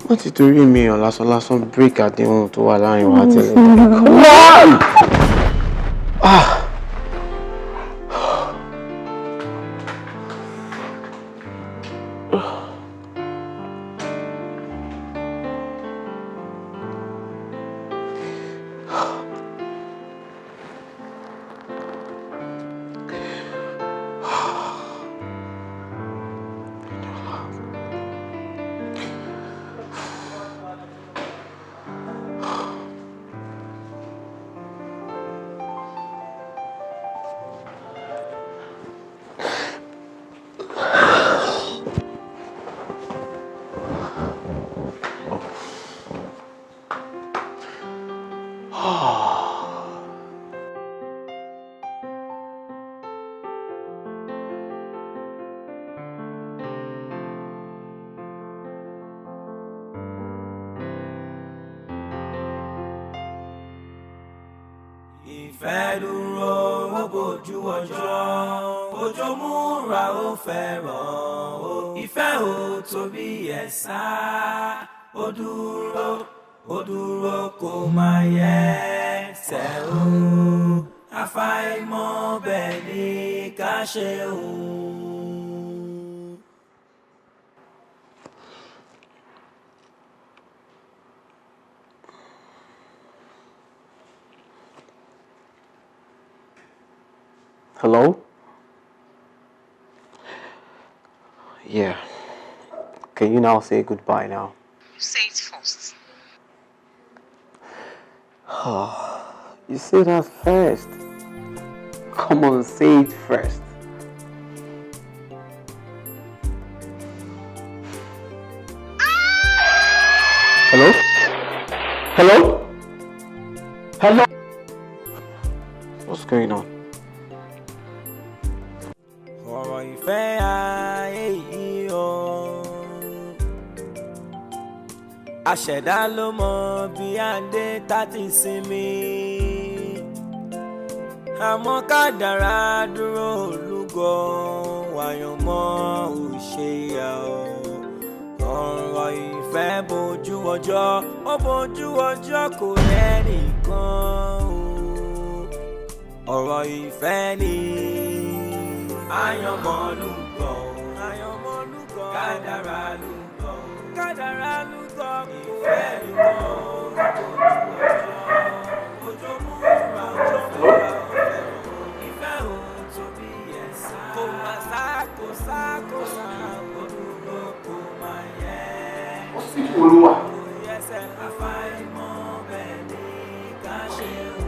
Má ti torí èmi èèyàn lásán lásán break àdéhùn tó wà láàrin wa àti ẹlẹ́dàá. Come on! Ah! Ìfẹ́ dúró ó bójú ọjọ́, òjò múra ó fẹ́ràn o. Ìfẹ́ ò tóbi ẹ̀sà, ó dúró kò máa yẹ ẹsẹ̀ o. Àfàìmọ̀ bẹ́ẹ̀ ni ká ṣe o. Hello? Yeah. Can you now say goodbye now? You say it first. You say that first. Come on, say it first. Hello? Hello? Hello? What's going on? Ọ̀rọ̀ ìfẹ́ ayé yìí o. Àṣẹ̀dá ló mọ bí à ń dé tá ti sinmi. Àmọ́ kádàrá dúró olúgọ wàyànmọ́ ò ṣe yà o. Ọ̀rọ̀ ìfẹ́ bojú ọjọ́, ó bojú ọjọ́ kò lẹ́nìkan o. Ọ̀rọ̀ ìfẹ́ ni. Àyànmọ́lúgọ, àyànmọ́lúgọ, kádàrá lúgọ, kádàrá lúgọ, ìfẹ́ lúgọ, ojú ọjọ́, ojú múra, ojú múra, ìfẹ́ ò tóbi ẹ̀sà, kò má sá, kò sá, kò sá, olúgbò kò má yẹ. Ó sì olúwa. Kò yẹsẹ̀ àfàìmọ̀ bẹ́ẹ̀ ni ká ṣe o.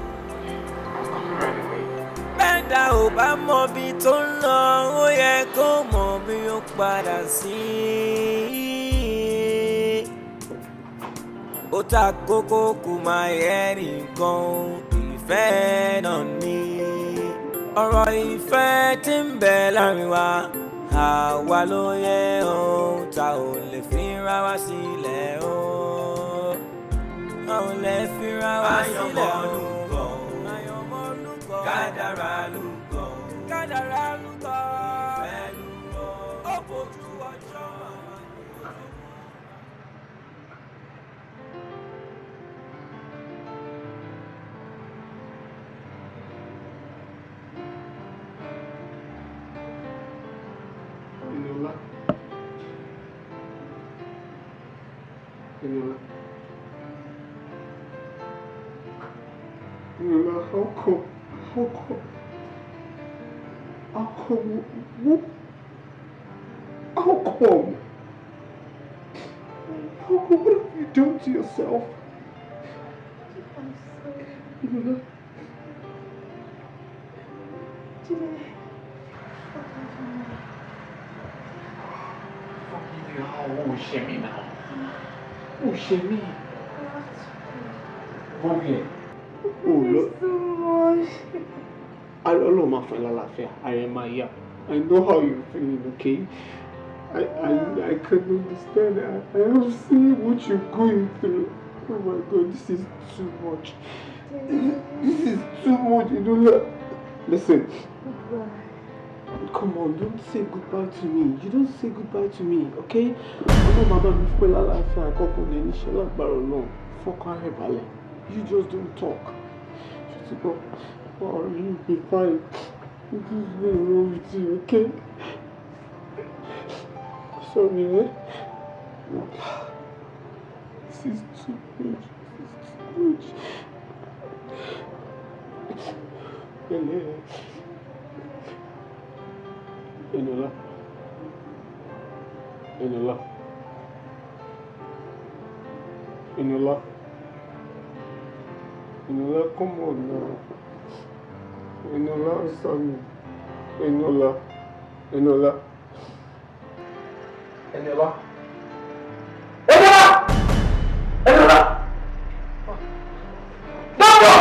Bẹ́ẹ̀dá ò bá mọ bí tó ń lọ, ó yẹ kó mọ bí ó padà sí. Ó ta kókó kò máa yẹ nìkan, ìfẹ́ náà ni. Ọ̀rọ̀ ìfẹ́ tí ń bẹ láàrin wa, àwa ló yẹ ohun tá ò lè fi ra wá sílẹ̀ o. A ò lè fi ra wá sílẹ̀ o. Kádàrá lúgọ, kádàrá lúgọ, ìfẹ́ lúgọ, ó bójú ọjọ́. Eniola. Eniola. Eniola, how come? How come? How come? What? How come? How come? What have you done to yourself? I'm sorry. Eniola. Jide, forgive me. Forgive you? How? Oh, ṣe mí now. Oh, ṣe mí. Bọ́ọ̀gì. Oh, look. So much. Ọlọ́run máa fún ẹ lálàáfíà, ara ẹ máa yá. I know how you're feeling, okay? I can understand. I have seen what you're going through. Oh my God, this is too much. This is too much, you know. Listen. Goodbye. Come on, don't say goodbye to me. You don't say goodbye to me, okay? Ọlọ́run bàbá mi fún ẹ lálàáfíà, àkọ́kọ́ ní níṣẹ́ lágbára Ọlọ́run. Fọkàn ara ẹ balẹ̀. You just don't talk. Ṣùgbọ́n, oh, you'll be fine. This is not wrong with you, okay? Sorry, eh? This is too much. This is too much. Hello. Eniola. Eniola. Eniola. Eniola, come on now. Eniola, answer me. Eniola. Eniola. Eniola. Eniola! Eniola! Doctor!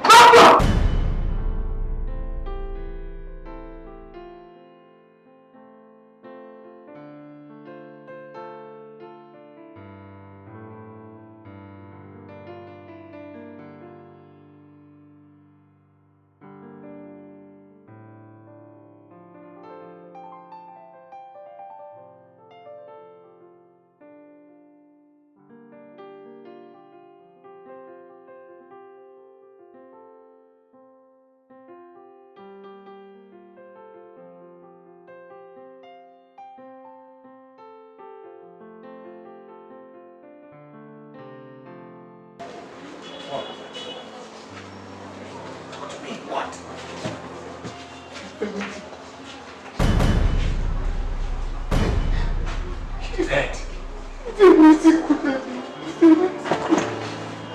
Doctor! She's dead.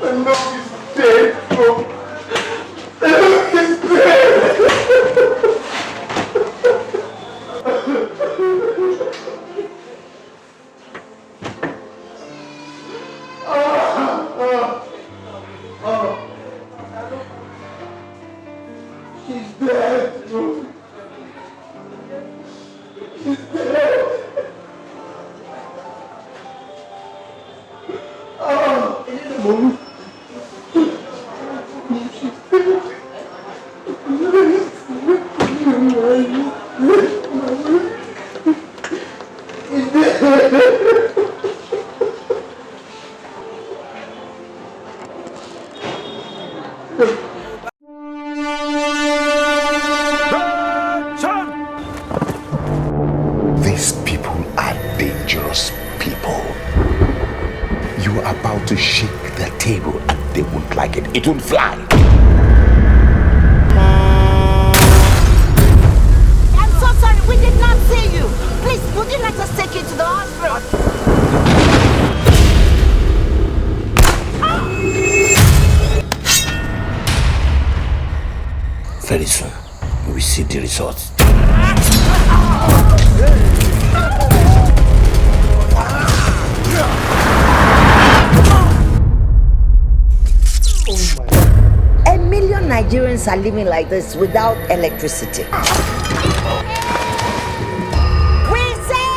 My love is dead, bro. My love is dead. She's dead, bro. She's dead. Oh, Mom. She's dead. She's dead. These people are dangerous people. You are about to shake the table and they won't like it. It won't fly. I'm so sorry, we did not see you. Please, would you let us take you to the hospital? Very soon, we will see the results. A million Nigerians are living like this without electricity. We say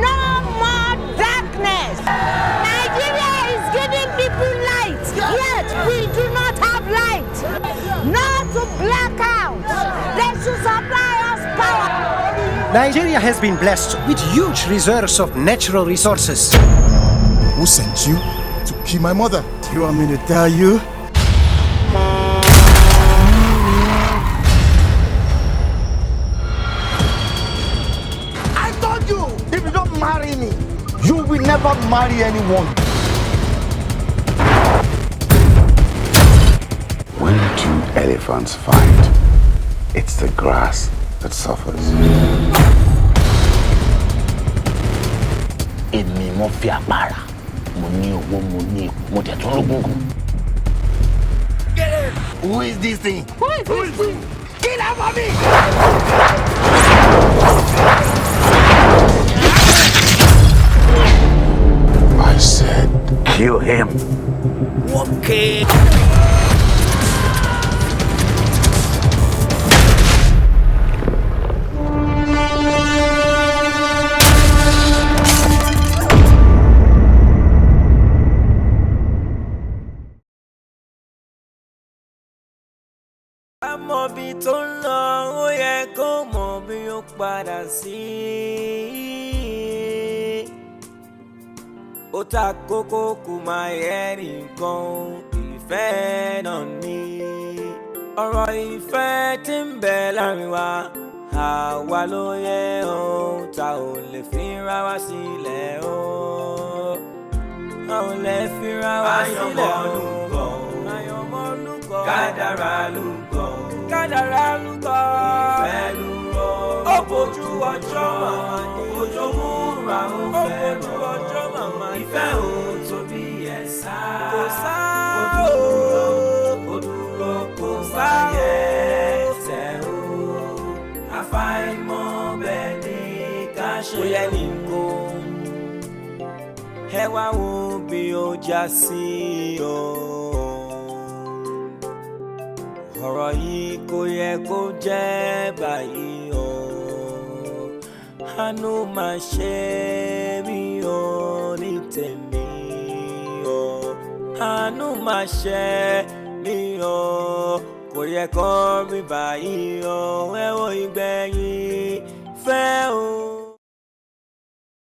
no more darkness. Nigeria is giving people light, yet we do not have light. No to blackouts. They should supply us power. Nigeria has been blessed with huge reserves of natural resources. Who sent you to kill my mother? Do you want me to tell you? I told you, if you don't marry me, you will never marry anyone. elephants fight, it's the grass that suffers. Èmi mo fi àpárá, mo ní owó, mo ní ipò, mo dẹ̀ tún lógún gùn. Who is this thing? Who is this thing? Kill her for me! I said, kill him. Okay. Mọ bí tó ń lọ, ó yẹ kó mọ bí ó padà sí. Ó ta kókó kò máa yẹ nìkan, ìfẹ́ náà ni. Ọ̀rọ̀ ìfẹ́ tí ń bẹ láàrin wa, àwa ló yẹ ó, ta ò lè fi ra wá sílẹ̀ ó. A ò lè fi ra wá sílẹ̀ ó. Àyànmọ́ lúgọ, kádàrá lúgọ, kádàrá lúgọ, ìfẹ́ lúgọ. Ó bójú ọjọ́ màmá ní, ojú múra ó fẹ́ rọ, ìfẹ́ ò tóbi ẹ̀ sá, kò sá o, ó dúró kò sá yẹ ẹsẹ̀ o, àfàìmọ̀ bẹ́ẹ̀ ni ká ṣe. Ó yẹ ní kó ẹ wá wo bí ó já sí o. Ọ̀rọ̀ yìí kò yẹ kó jẹ́ báyìí o. Àánú máa ṣe mí o ní tèmi o. Àánú máa ṣe mí o. Kò yẹ kó rí báyìí o. Ẹ wo ìgbẹ̀yìn fẹ́ o.